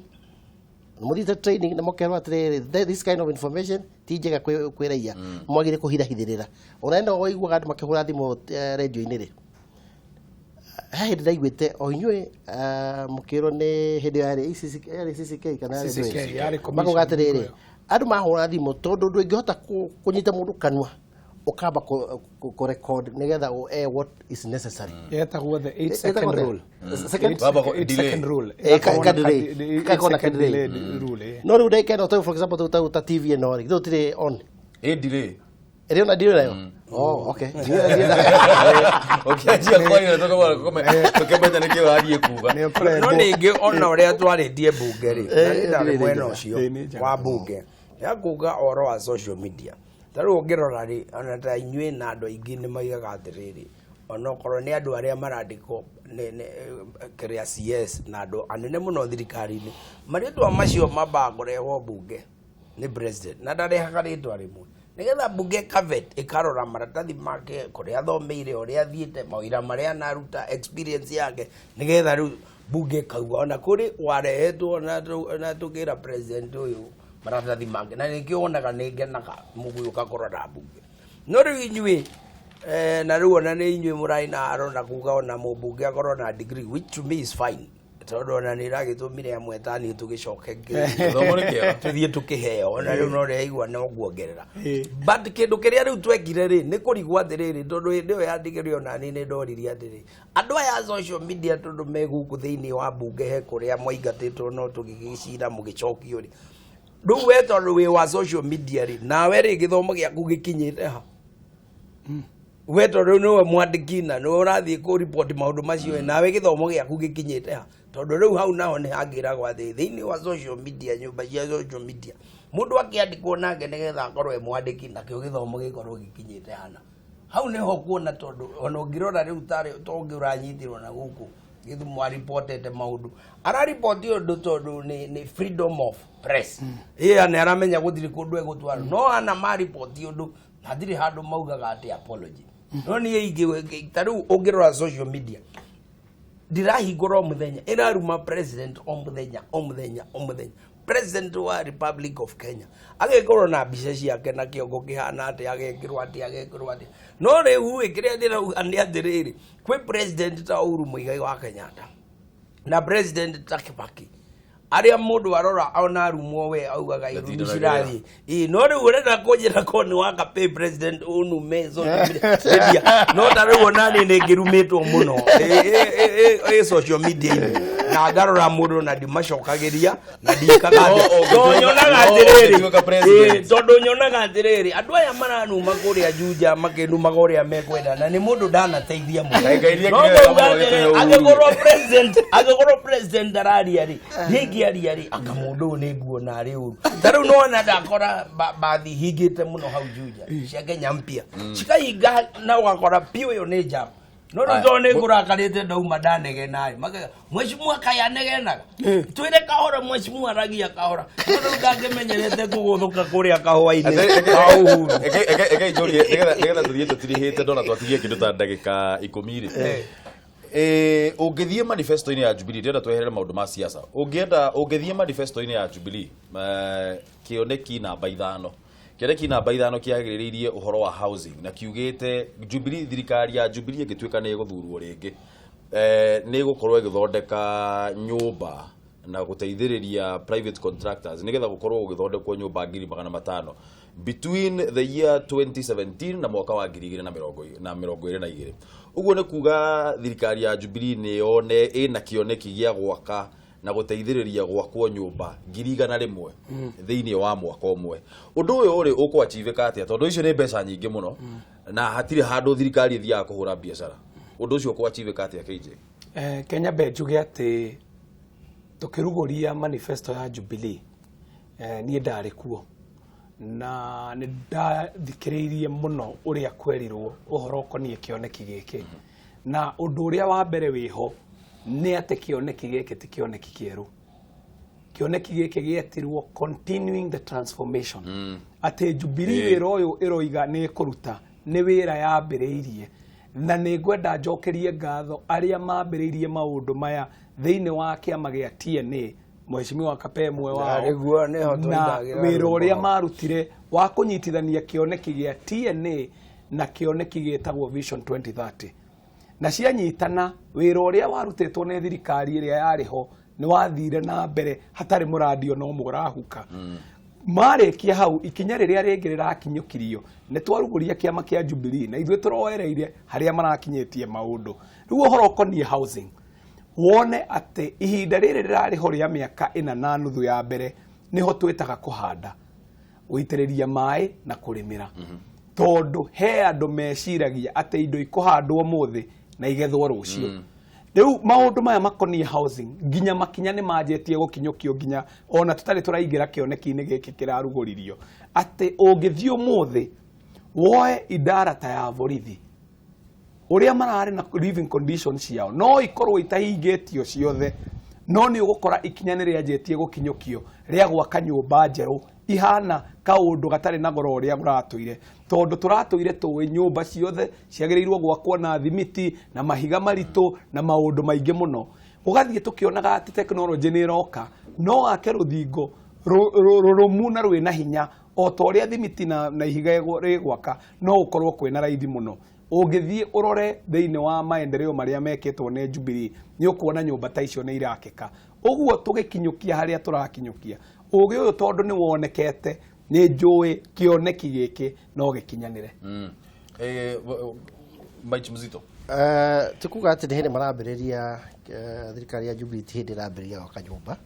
mũthiĩte training na mũkerwo atĩrĩrĩ, this kind of information ti njega kwĩ raia, mwagĩrĩire kũhithahithĩrĩra. Ona ĩno waiguaga andũ makĩhũra thimũ radio-inĩ rĩ, he hĩndĩ ndaiguĩte o inyuĩ mũkĩrwo nĩ hĩndĩ ĩyo yarĩ CCK kana yarĩ CCK, ndũĩ? Yarĩ commission. Makauga atĩrĩrĩ, andũ mahũra thimũ, tondũ ndũngĩhota kũnyita mũndũ kanua, ũkamba kũ record nĩgetha air what is necessary. Yetagwo the 8 second rule. Second? 8 second rule. Ka delay. Gakorwo na ka ka delay. delay rule. No rĩu ndagĩka ĩno, for example, ta TV ĩno rĩ, gũtirĩ on. Ĩ delay. Ĩrĩ ona ndirĩ nayo. Oh, okay. Ũkĩanjia kwaria tũkĩmenya nĩkĩ ũrathiĩ kuga. No ningĩ ona ũrĩa twarĩtie mbunge rĩ, na niĩ ndarĩ nĩ mwena njega. ũcio Nĩ njega. wa mbunge ya kuga ũhoro wa social media, ta rĩu ũngĩrora rĩ, ona ta inyuĩ na andũ aingĩ nĩ maigaga atĩrĩrĩ, onokorwo nĩ andũ arĩa marandĩkwo nĩ kĩrĩa CS na andũ anene mũno thirikari-inĩ, marĩtwa macio mambaga kũrehwo mbunge nĩ president, na ndarehaga rĩtwa rĩmwe nĩgetha mbunge ĩkavet, ĩkarora maratathi make, kũrĩa athomeire, ũrĩa athiĩte, mawĩra marĩa anaruta, experience yake, nĩgetha rĩu mbunge ĩkauga. Ona kũrĩ warehetwo na tũkĩra president ũyũ maratathi make, na nĩkĩo wonaga nĩ ngenaga mũgũka kũrora mbunge. No rĩu inyuĩ na rĩu ona nĩ inyuĩ mũrarĩ na haro na kuga ona mũmbunge akorwo na degree, which to me is fine, tondũ ona nĩ ĩragĩtũmire amwe ta niĩ tũgĩcoke Gĩthomo nĩ kĩega. Tũthiĩ tũkĩheo. Ona rĩu no rĩaigua no nguongerera, but kĩndũ kĩrĩa rĩu twekire rĩ, nĩ kũrigwo atĩrĩrĩ, tondũ hĩndĩ ĩyo ya degree ona niĩ nĩ ndoririe atĩrĩ, andũ aya a social media, tondũ me gũkũ thĩinĩ wa mbunge, he kũrĩa mwaingatĩtwo no tũgĩgĩcira mũgĩcokio rĩ, rĩu we tondũ wĩ wa social media rĩ, nawe rĩ, gĩthomo gĩaku gĩkinyĩte ha? We tondũ nĩwe mwandĩki na nĩwe ũrathiĩ kũ-report maũndũ macio, nawe gĩthomo gĩaku gĩkinyĩte ha? Tondũ rĩu hau naho nĩ hangĩragwo atĩ thĩinĩ wa social media, nyũmba cia social media, mũndũ akĩandĩkwo nake nĩgetha akorwo e mwandĩki, nakĩo gĩthomo gĩkorwo gĩkinyĩte hana hau nĩho kuona. Tondũ ona ũngĩrora rĩu tarĩ tongĩ ũranyitirwo na gũkũ Gĩthumo aripotete maũndũ, araripoti ũndũ tondũ nĩ freedom of press, ĩya nĩ aramenya gũtirĩ kũndũ egũtwara, no ana maripoti ũndũ hatirĩ handũ maugaga atĩ apology. No niĩ ingĩ ta rĩu ũngĩrora social media, ndirahingũra o mũthenya ĩraruma president o mũthenya o mũthenya o mũthenya, president wa Republic of Kenya, agekĩrwo na mbica ciake na kĩongo kĩhana atĩ agekĩrwo atĩ agekĩrwo atĩ. No rĩu ĩ, kĩrĩa ndĩrauga nĩ atĩrĩrĩ, kwĩ president ta Uhuru Muigai wa Kenyatta na president ta Kibaki, arĩa mũndũ arora ona arumwo we augaga irumi Ndatindanagĩrĩra. Cirathiĩ ĩ. No rĩu ũrenda kũnjĩra ko nĩ waka president ũnume social media? No ta rĩu ona niĩ nĩ ngĩrumĩtwo mũno ĩ social media-inĩ, na ngarora mũndũ na ndimacokagĩria na ndikaga No, tondũ nyonaga no, atĩrĩrĩ ũngĩtuĩka president. Ĩ, tondũ nyonaga atĩrĩrĩ, andũ aya maranuma kũrĩa Juja makĩnumaga ũrĩa mekwenda, na nĩ mũndũ ndanateithia mũno. Ngai iria No kĩrĩa ngauga mũno atĩrĩ, gĩtũhe Uhuru. Angĩkorwo president ndararia rĩ, niĩ ingĩaria rĩ, anga mũndũ ũyũ nĩ nguona arĩ ũru. Ta rĩu nĩwona ndakora bathi hingĩte mũno hau Juja cia Kenya Mpya cikahinga, na ũgakora piũ ĩyo nĩ jam. No rĩu Aya, tondũ nĩ ngũrakarĩte, ndauma ndanegenaĩ, makauga mheshimiwa kaĩ anegenaga, twĩre kahora, mheshimiwa aragia kahora. No rĩu ndangĩmenyerete kũgũthũka kũrĩa kahũa-inĩ ka Uhuru. Eke njũrie nĩgetha tũthiĩ tũtirihĩte, ndona twatigie kĩndũ ta ndagĩka 10 rĩ. Ũngĩthiĩ manifesto-inĩ ya Jubilee, ndĩrenda tweherere maũndũ ma siasa, ũngĩenda ũngĩthiĩ manifesto-inĩ ya Jubilee, kĩoneki namba 5, kĩoneki namba 5 kĩagĩrĩirie ũhoro wa housing, na kiugĩte Jubilee, thirikari ya Jubilee ĩngĩtuĩka nĩ ĩgũthurwo rĩngĩ, nĩ ĩgũkorwo ĩgĩthondeka nyũmba na gũteithĩrĩria private contractors nĩgetha gũkorwo gũgĩthondekwo nyũmba 500,000 between the year 2017 na mwaka wa 2022. Ũguo nĩ kuga thirikari ya Jubilee nĩ yone ĩna kĩoneki gĩa gwaka Na gũteithĩrĩria gwakwo nyũmba 100,000 thĩinĩ wa mwaka ũmwe. Ũndũ ũyũ ũrĩ ũkũachivĩka atĩa, tondũ icio nĩ mbeca nyingĩ mũno na hatirĩ handũ thirikari ĩthiaga kũhũra biacara? Ũndũ ũcio ũkũachivĩka atĩa, KJ? Kenya mbe njuge atĩ tũkĩrugũria manifesto ya Jubilee, niĩ ndarĩ kuo na nĩ ndathikĩrĩirie mũno ũrĩa kwerirwo ũhoro ũkoniĩ kĩoneki gĩkĩ. Na ũndũ ũrĩa wa mbere wĩho nĩ atĩ kĩoneki gĩkĩ ti kĩoneki kĩerũ. Kĩoneki gĩkĩ gĩetirwo Continuing the Transformation, atĩ Jubilee wĩra ũyũ ĩroiga nĩ ĩkũruta nĩ wĩra yambĩrĩirie. Na nĩ ngwenda njokerie ngatho arĩa mambĩrĩirie maũndũ maya thĩinĩ wa kĩama gĩa TNA, Mheshimiwa Kape mwe wao, Nĩguo, nĩho na tũinagĩra wĩra rwĩmbo ũrĩa hau. Marutire wa kũnyitithania kĩoneki gĩa TNA na kĩoneki gĩtagwo Vision 2030, na cianyitana, wĩra ũrĩa warutĩtwo nĩ thirikari ĩrĩa yarĩ ho nĩ wathire na mbere hatarĩ mũrandi ona ũmwe ũrahuka. Marĩkia hau, ikinya rĩrĩa rĩngĩ rĩrakinyũkirio nĩ twarugũria kĩama kĩa Jubilee, na ithuĩ tũroereire harĩa marakinyĩtie maũndũ. Rĩu ũhoro ũkoniĩ housing, wone atĩ ihinda rĩrĩ rĩrarĩ ho rĩa mĩaka 4.5 ya mbere nĩho twĩtaga kũhanda, gũitĩrĩria maĩ na kũrĩmĩra, tondũ he andũ meciragia atĩ indo ikũhandwo ũmũthĩ na igethwo rũciũ. Rĩu maũndũ maya makoniĩ housing, nginya makinya nĩ manjĩtie gũkinyũkio nginya ona tũtarĩ tũraingĩra kĩoneki-inĩ gĩkĩ kĩrarugũririo, atĩ ũngĩthiĩ ũmũthĩ woe idara ta ya borithi, ũrĩa mararĩ na living conditions ciao no ikorwo itahingĩtio ciothe, no nĩ ũgũkora ikinya nĩ rĩanjĩtie gũkinyũkio rĩa gwaka nyũmba njerũ ihana kaũndũ gatarĩ na goro ũrĩa ũratũire, tondũ tũratũire tũĩ nyũmba ciothe ciagĩrĩirwo gwakwo na thimiti na mahiga maritũ na maũndũ maingĩ mũno. Ũgathiĩ tũkĩonaga atĩ tekinoronjĩ nĩ ĩroka, no wake rũthingo rũrũmu na rwĩna hinya o ta ũrĩa thimiti na ihiga rĩgwaka, no ũkorwo kwĩna raithi mũno. Ũngĩthiĩ ũrore thĩinĩ wa maendeleo marĩa mekĩtwo nĩ Jubilee, nĩ ũkuona nyũmba ta icio nĩ irakĩka. Ũguo tũgĩkinyũkia harĩa tũrakinyũkia ũgĩ ũyũ, tondũ nĩ wonekete, nĩ njũĩ kĩoneki gĩkĩ no gĩkinyanĩre. Mike Mzito. Ti kuga atĩ nĩ hĩndĩ marambĩrĩria, thirikari ya Jubilee ti hĩndĩ ĩrambĩrĩria gwaka nyũmba,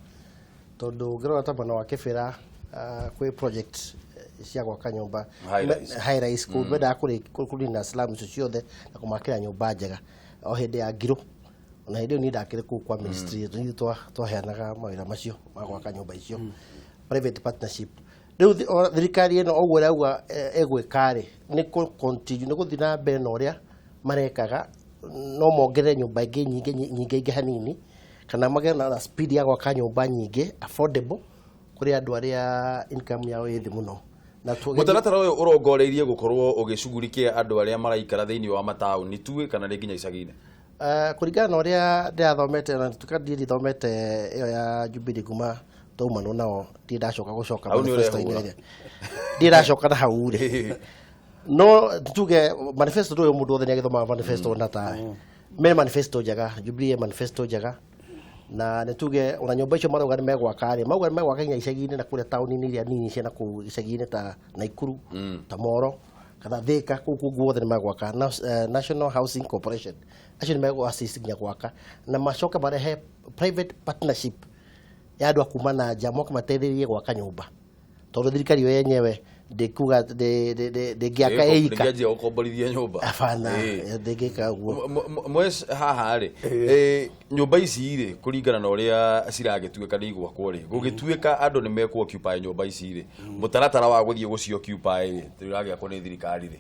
tondũ ũngĩrora ta mwena wa Kĩbĩra, kwĩ project cia gwaka nyũmba High rise. High rise kũu mendaga kũnina slum icio ciothe na kũmakĩra nyũmba njega o hĩndĩ ya ngirũ. Ona hĩndĩ ĩyo niĩ ndakĩrĩ kũu kwa ministry, nĩ ithuĩ twaheanaga mawĩra macio ma gwaka nyũmba icio, private partnership. Rĩu thirikari ĩno ũguo ĩrauga ĩgwĩka rĩ, nĩ kũ continue, nĩ gũthiĩ na mbere na ũrĩa marekaga, no mongerere nyũmba ingĩ nyingĩ nyingĩ ingĩ hanini, kana magĩe na speed ya gwaka nyũmba nyingĩ affordable kũrĩ andũ arĩa income yao ĩ thĩ mũno. Na Mũtaratara ũyũ ũrongoreirie gũkorwo ũgĩcugurikia andũ arĩa maraikara thĩinĩ wa mataũni tu kana nĩ nginya icagi-inĩ? Kũringana na ũrĩa ndĩrathomete, na tuka ndiĩ ndithomete ĩyo ya Jubilee kuma twaumanwo nao, ndirĩ ndacoka gũcoka Hau nĩ manifesto-inĩ ũrehũra. ĩrĩa. Ndirĩ ndacoka na hau rĩ, no tuge manifesto ndũyũ, mũndũ wothe nĩ agĩthomaga manifesto na tawe me manifesto njega. Jubilee manifesto njega, na nĩ tuge ona nyũmba icio marauga nĩ megwaka rĩ, mauga nĩ megwaka nginya icagi-inĩ na kũrĩa taũni-inĩ iria nini cia na kũu icagi-inĩ ta Naikuru, ta Moro kana Thika, kũu kũu guothe nĩ megwaka. National Housing Corporation acio nĩ megũ assist nginya gwaka, na macoke marehe private partnership ya andũ a kuma na nja moke mateithĩrĩrie gwaka nyũmba, tondũ thirikari yo yenyewe ndĩkuga ndĩngĩaka ĩika. Ndĩngĩanjia gũkomborithia nyũmba. Abana, ndĩngĩka ũguo. Mwes haha rĩ, nyũmba ici rĩ, kũringana na ũrĩa ciragĩtuĩka nĩ igwakwo rĩ, gũgĩtuĩka andũ nĩ mekũ occupy nyũmba ici rĩ, mũtaratara wa gũthiĩ gũci occupy rĩ, tũragĩakwo nĩ thirikari rĩ,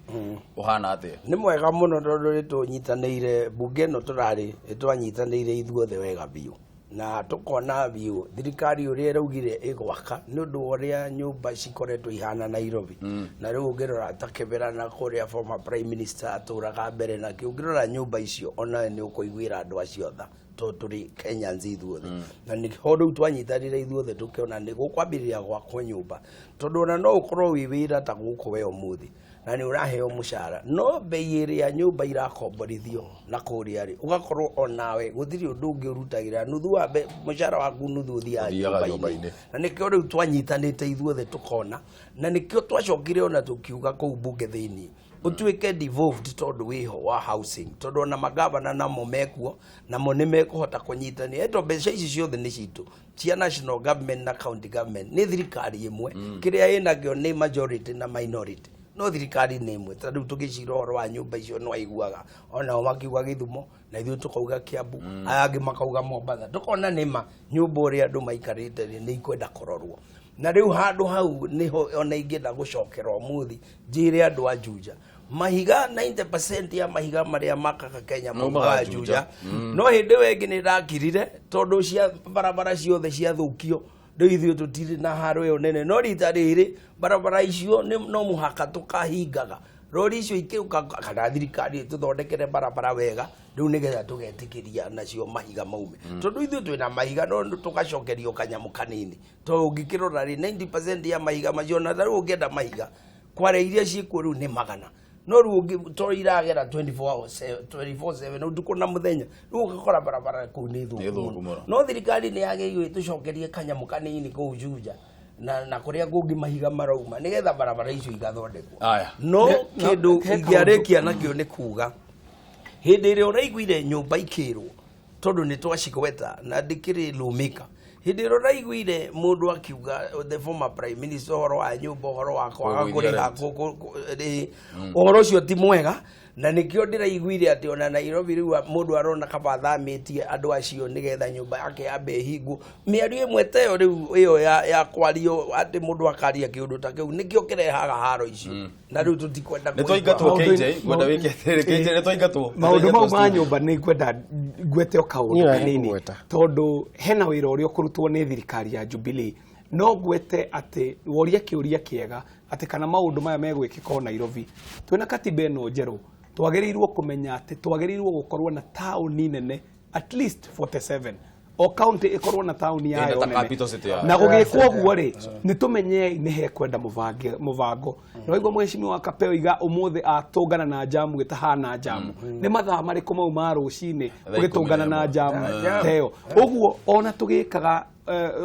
ũhana atĩa? Nĩ mwega mũno, tondũ nĩ tũnyitanĩire mbunge ĩno, tũrarĩ nĩ twanyitanĩire ithuothe wega biũ, na tũkona biũ thirikari ũrĩa ĩraugire ĩgwaka nĩ ũndũ wa ũrĩa nyũmba cikoretwo ihana Nairobi. Na rĩu ũngĩrora ta Kĩbera na kũrĩa former prime minister atũraga mbere nakĩo, ũngĩrora nyũmba icio onawe nĩ ũkũiguĩra andũ acio tha, tondũ tũrĩ Kenyans ithuothe. Na nĩho rĩu twanyitanĩire ithuothe tũkĩona nĩ gũkwambĩrĩria gwakwo nyũmba, tondũ ona no ũkorwo wĩ wĩra ta gũkũ we ũmũthĩ na nĩ ũraheo mũcara, no bei ĩrĩa nyũmba irakomborithio na kũrĩa rĩ, ũgakorwo onawe gũtirĩ ũndũ ũngĩ ũrutagĩra, nuthu wa mũcara waku nuthu ũthiaga Ũthiaga nyũmba-inĩ. Nyũmba-inĩ. Na nĩkĩo rĩu twanyitanĩte ithuothe tũkona, na nĩkĩo twacokire ona tũkiuga kũu mbunge thĩinĩ. Ũtuĩke devolved tondũ wĩho wa housing, tondũ ona magavana namo mekuo, namo nĩ mekũhota kũnyitania. Eto mbeca ici ciothe nĩ citũ cia national government na county government, nĩ thirikari ĩmwe. Kĩrĩa ĩnakĩo nĩ majority na minority, no thirikari nĩ ĩmwe. Ta rĩu tũgĩcira ũhoro wa nyũmba icio, nĩ waiguaga onao makiuga Gĩthumo na ithuĩ tũkauga Kiambu, aya angĩ makauga Mombatha. Tũkona nĩma nyũmba ũrĩa andũ maikarĩte rĩ, nĩ ikwenda kũrorwo. Na rĩu handũ hau nĩho ona ingĩenda gũcokera ũmũthĩ njĩre andũ a Juja, mahiga 90% ya mahiga marĩa makaga Kenya maumaga Juja. No hĩndĩ ĩyo ĩngĩ nĩ ndakirire tondũ cia barabara ciothe ciathũkio, rĩu ithuĩ tũtirĩ na haro ĩyo nene. No rita rĩrĩ barabara icio no mũhaka tũkahingaga rori icio ikĩũka, kana thirikari ĩtũthondekere barabara wega rĩu nĩgetha tũgetĩkĩria nacio mahiga maume, tondũ ithuĩ twĩna mahiga no tũgacokerio kanyamũ kanini. Tondũ ũngĩkĩrora rĩ, 90% ya mahiga macio, na rĩu ũngĩenda mahiga kware iria ciĩkuo rĩu nĩ magana, no rĩu ũngĩ to iragera 24 hours, 24/7, ũtukũ na mũthenya, rĩu ũgakora barabara kũu nĩ thũku mũno. No thirikari nĩ yagĩrĩirwo ĩtũcokerie kanyamũ kanini kũu Juja na kũrĩa kũngĩ mahiga marauma, nĩgetha barabara icio igathondekwo. No kĩndũ ingĩarĩkia nakĩo nĩ kuga hĩndĩ ĩrĩa ũraiguire nyũmba ikĩrwo, tondũ nĩ twacigweta na ndĩkĩrĩ lawmaker, hĩndĩ ĩrĩa ũraiguire mũndũ akiuga, the former prime minister, ũhoro wa nyũmba, ũhoro wa kwaga kũrĩha, ũhoro ũcio ti mwega. Na nĩkĩo ndĩraiguire atĩ ona Nairobi rĩu mũndũ arona kaba athamĩtie andũ acio nĩgetha nyũmba yake yambe ĩhingwo. Mĩario ĩmwe ta ĩyo rĩu ĩyo ya kwario atĩ mũndũ akaria kĩũndũ ta kĩu nĩkĩo kĩrehaga haro icio, na rĩu tũtikwenda. Nĩ twaingatwo. KJ, ngwenda wĩke atĩrĩrĩ, KJ, nĩ twaingatwo. Maũndũ mau ma nyũmba nĩ ngwenda ngwete o kaũndũ kanini, tondũ hena wĩra ũrĩa ũkũrutwo nĩ thirikari ya Jubilee. No ngwete atĩ woria kĩũria kĩega atĩ kana maũndũ maya megwĩkĩka o Nairobi. Twĩna katiba ĩno njerũ, twagĩrĩirwo kũmenya atĩ twagĩrĩirwo gũkorwo na taũni nene at least 47, o county ĩkorwo na taũni yayo nene. Na gũgĩkwo ũguo rĩ, nĩ tũmenyei nĩ hekwenda mũbango. Na waigua mheshimiwa Kapeo iga ũmũthĩ atũngana na jamu ĩtahana jamu, nĩ mathaa marĩkũ mau ma rũcinĩ ũgĩtũngana na jamu ta ĩyo ũguo? Ona tũgĩkaga,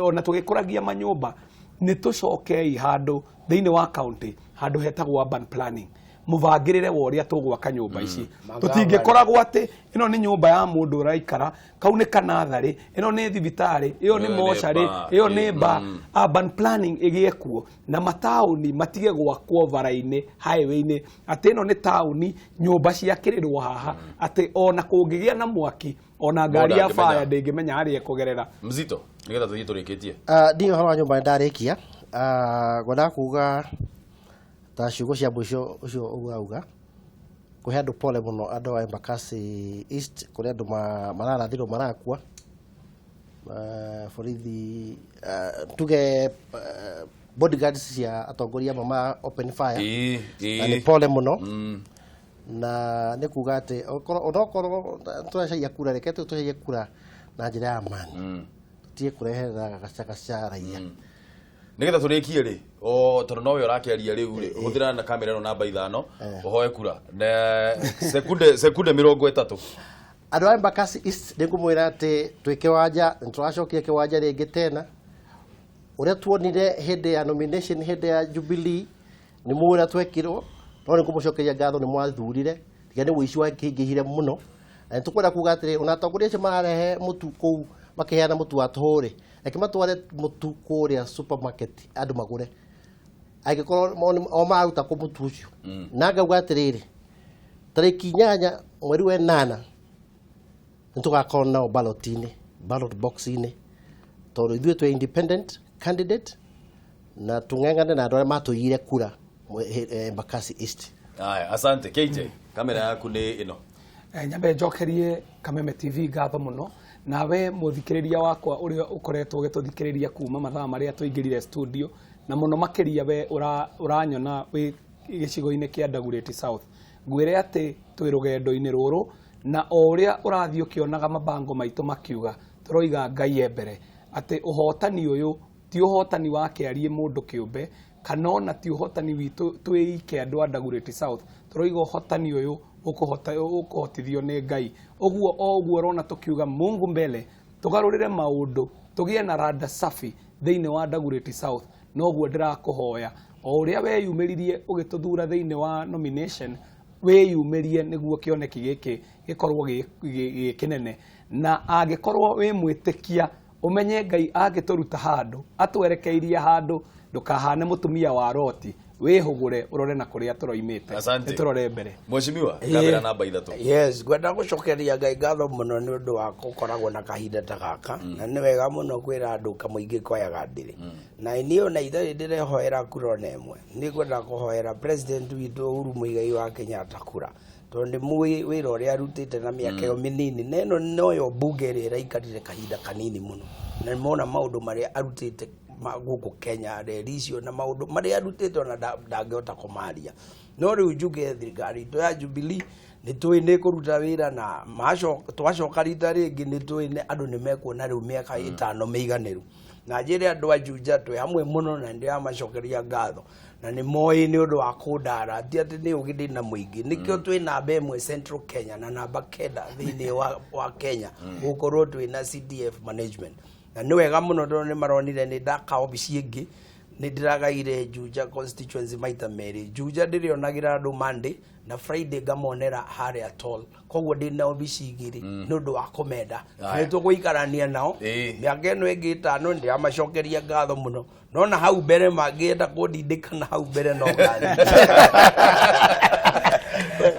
ona tũgĩkũragia manyũmba, nĩ tũcokei handũ thĩinĩ wa county handũ hetagwo urban planning, mũbangĩrĩre wa ũrĩa tũgwaka nyũmba ici. Tũtingĩkoragwo atĩ ĩno nĩ nyũmba ya mũndũ ũraikara, kau nĩ kanatharĩ, ĩno nĩ thibitarĩ, ĩyo nĩ mocarĩ, ĩyo nĩ ba. Urban planning ĩgĩe kuo na mataũni matige gwakwo bara-inĩ, highway-inĩ, atĩ ĩno nĩ taũni, nyũmba ciakĩrĩrwo haha, atĩ ona kũngĩgĩa na mwaki, ona ngari ya fire ndĩngĩmenya harĩa ĩkũgerera. Mzito, nĩgetha tũthiĩ tũrĩkĩtie. Ndiĩ ũhoro wa nyũmba nĩ ndarĩkia. Ngwendaga kuga ta ciugo cia mũico ũcio ũguo auga kũhe andũ pole mũno, andũ a Embakasi East, kũrĩa andũ mararathirwo marakua. Borithi, tuge bodyguards cia atongoria amwe ma open fire, na nĩ pole mũno. Na nĩ kuga atĩ onokorwo tũracaria kura, reke tũcarie kura na njĩra ya amani, tũtige kũreherera gacagaca raia. Nigetha tũrĩkie rĩ, o tondũ nowe ũrakĩaria rĩu rĩ, hũthĩra na kamera ĩno namba 5 ũhoe kura na sekunde 30. Andũ a Embakasi East, nĩ ngũmwĩra atĩ twĩ kĩwanja, nĩ tũracokire kĩwanja rĩngĩ tena. Ũrĩa tuonire hĩndĩ ya nomination, hĩndĩ ya Jubilee, nĩ mũĩ ũrĩa twekirwo, no nĩ ngũmũcokeria ngatho nĩ mwathurire, tiga nĩ ũici wakĩingĩhire mũno. Na nĩ tũkwenda kuga atĩrĩ, ona atongoria acio mararehe mũtu kũu, makĩheana mũtu wa tũhũ rĩ, reke matware mũtu kũrĩa supermarket andũ magũre, angĩkorwo o maruta kũ mũtu ũcio. Na ngauga atĩrĩrĩ, tarĩki 8 mweri wa 8 nĩ tũgakorwo nao ballot-inĩ, ballot box-inĩ, tondũ ithuĩ twĩ independent candidate na tũng'eng'ane na andũ arĩa matũiyire kura Embakasi East. Aya, asante. KJ, kamera yaku nĩ ĩno. Nyambe njokerie Kameme TV ngatho mũno, nawe mũthikĩrĩria wakwa ũrĩa ũkoretwo ũgĩtũthikĩrĩria kuma mathaa marĩa tũingĩrire studio, na mũno makĩria we ũranyona wĩ gĩcigo-inĩ kĩa Dagoretti South. Ngwĩre atĩ twĩ rũgendo-inĩ rũrũ, na o ũrĩa ũrathiĩ ũkĩonaga mabango maitũ makiuga, tũroiga Ngai e mbere, atĩ ũhotani ũyũ ti ũhotani wa kĩarie mũndũ kĩũmbe, kana ona ti ũhotani witũ twĩike andũ a Dagoretti South. Tũroiga ũhotani ũyũ ũkũhotithio nĩ Ngai. Ũguo o ũguo ũrona tũkiuga Mungu mbele, tũgarũrĩre maũndũ, tũgĩe na rada safi thĩinĩ wa Dagoretti South. Noguo ndĩrakũhoya, o ũrĩa weyumĩririe ũgĩtũthura thĩinĩ wa nomination, Wĩyumĩrie nĩguo kĩoneki gĩkĩ gĩkorwo gĩ kĩnene. Na angĩkorwo wĩ mwĩtĩkia, ũmenye Ngai angĩtũruta handũ atwerekeirie handũ, ndũkahane mũtumia wa Loti, wĩhũgũre ũrore na kũrĩa tũroimĩte. Asante. Nĩtũrore mbere. Mheshimiwa, kamera namba 3. Yes, ngwenda gũcokeria Ngai ngatho mũno nĩ ũndũ wa gũkoragwo na kahinda ta gaka, na nĩ wega mũno kwĩra andũ kamũingĩ koyaga ndĩrĩ. Na niĩ ona itarĩ ndĩrehoera kura ona ĩmwe, nĩ ngwenda kũhoera president witũ Uhuru Muigai wa Kenyatta kura, tondũ nĩ mũĩ wĩra ũrĩa arutĩte na mĩaka ĩyo mĩnini, na ĩno noyo mbunge ĩrĩa ĩraikarire kahinda kanini mũno, na nĩmona maũndũ marĩa arutĩte gũkũ Kenya, reri icio na maũndũ marĩa arutĩte ona ndangĩhota kũmaria. No rĩu njuge thirikari itũ ya Jubilee nĩ tũĩ nĩ kũruta wĩra, na twacoka rita rĩngĩ nĩ tũĩ andũ nĩ mekuona rĩu mĩaka 5 mĩiganĩru. Na njĩre andũ a Juja twĩ hamwe mũno, na ndĩramacokeria ngatho, na nĩ moĩ nĩ ũndũ wa kũndara, ti atĩ nĩ ũgĩ ndĩ na mũingĩ. Nĩkĩo twĩ namba 1 Central Kenya na namba 9 thĩinĩ wa Kenya gũkorwo twĩ na CDF management. Na nĩ wega mũno tondũ nĩ maronire nĩ ndaka obici ĩngĩ, nĩ ndĩragaire Juja constituency maita merĩ. Juja ndĩrĩonagĩra andũ Monday na Friday ngamonera harĩa toll, koguo ndĩ na obici igĩrĩ nĩ ũndũ wa kũmenda. Nĩ tũgũikarania nao mĩaka ĩno ĩngĩ 5, ndĩramacokeria ngatho mũno. No na hau mbere mangĩenda kũndindĩka na hau mbere no ngathiĩ.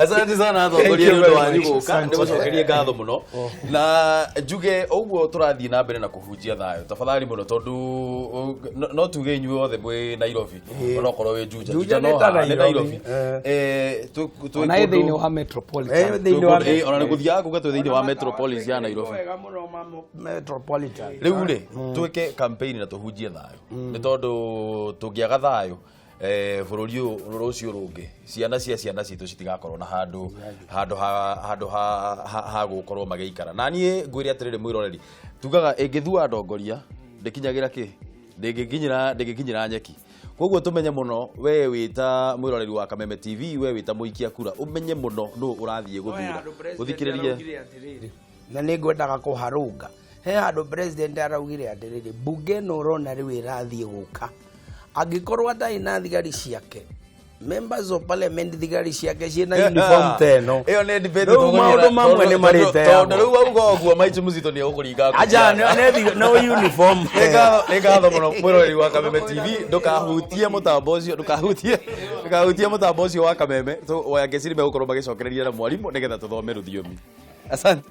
Asante sana atongoria nĩ ũndũ wanyu gũka, ndĩmũcokerie ngatho mũno. Na njuge ũguo tũrathiĩ na mbere na kũhunjia thayũ, tafadhali mũno, tondũ no tuge inyuĩ othe mwĩ Nairobi, onokorwo wĩ Juja, Juja no nĩ ta haha nĩ Nairobi. Nairobi. Ona ĩ thĩinĩ wa Metropolitan. Thĩinĩ wa Ona nĩ gũthiaga kuga twĩ thĩinĩ wa Metropolis ya Nairobi. Wega mũno ma Metropolitan. Rĩu rĩ, twĩke campaign na tũhunjie thayũ, nĩ tondũ tũngĩaga thayũ bũrũri ũyũ rũciũ rũngĩ ciana cia ciana citũ citigakorwo na handũ handũ ha handũ ha ha gũkorwo magĩikara. Na niĩ ngwĩre atĩrĩrĩ mwĩroreri, tugaga ĩngĩthua ndongoria ndĩkinyagĩra kĩ, ndĩngĩkinyĩra nyeki. Koguo tũmenye mũno, we wĩta mwĩroreri wa Kameme TV, we wĩta mũikia kura, ũmenye mũno nũ ũrathiĩ gũthura, ũthikĩrĩrie. Na nĩ ngwendaga kũharũnga he handũ president araugire atĩrĩrĩ, mbunge ĩno ũrona rĩu ĩrathiĩ gũka, angĩkorwo atarĩ na thigari ciake, members of parliament thigari ciake ciĩna uniform ta ĩno. Ĩyo nĩ debate. Rĩu maũndũ mamwe nĩ marĩteagwo. Tondũ rĩu wauga ũguo Maichu Muzito nĩ egũkũringa nguo. Aja, no uniform. Nĩ ngatho mũno mwĩroreri wa Kameme TV, ndũkahutie mũtambo ũcio, ndũkahutie mũtambo ũcio wa Kameme. Wayangeci nĩ megũkorwo magĩcokereria na mwarimũ nĩgetha tũthome rũthiomi. Asante.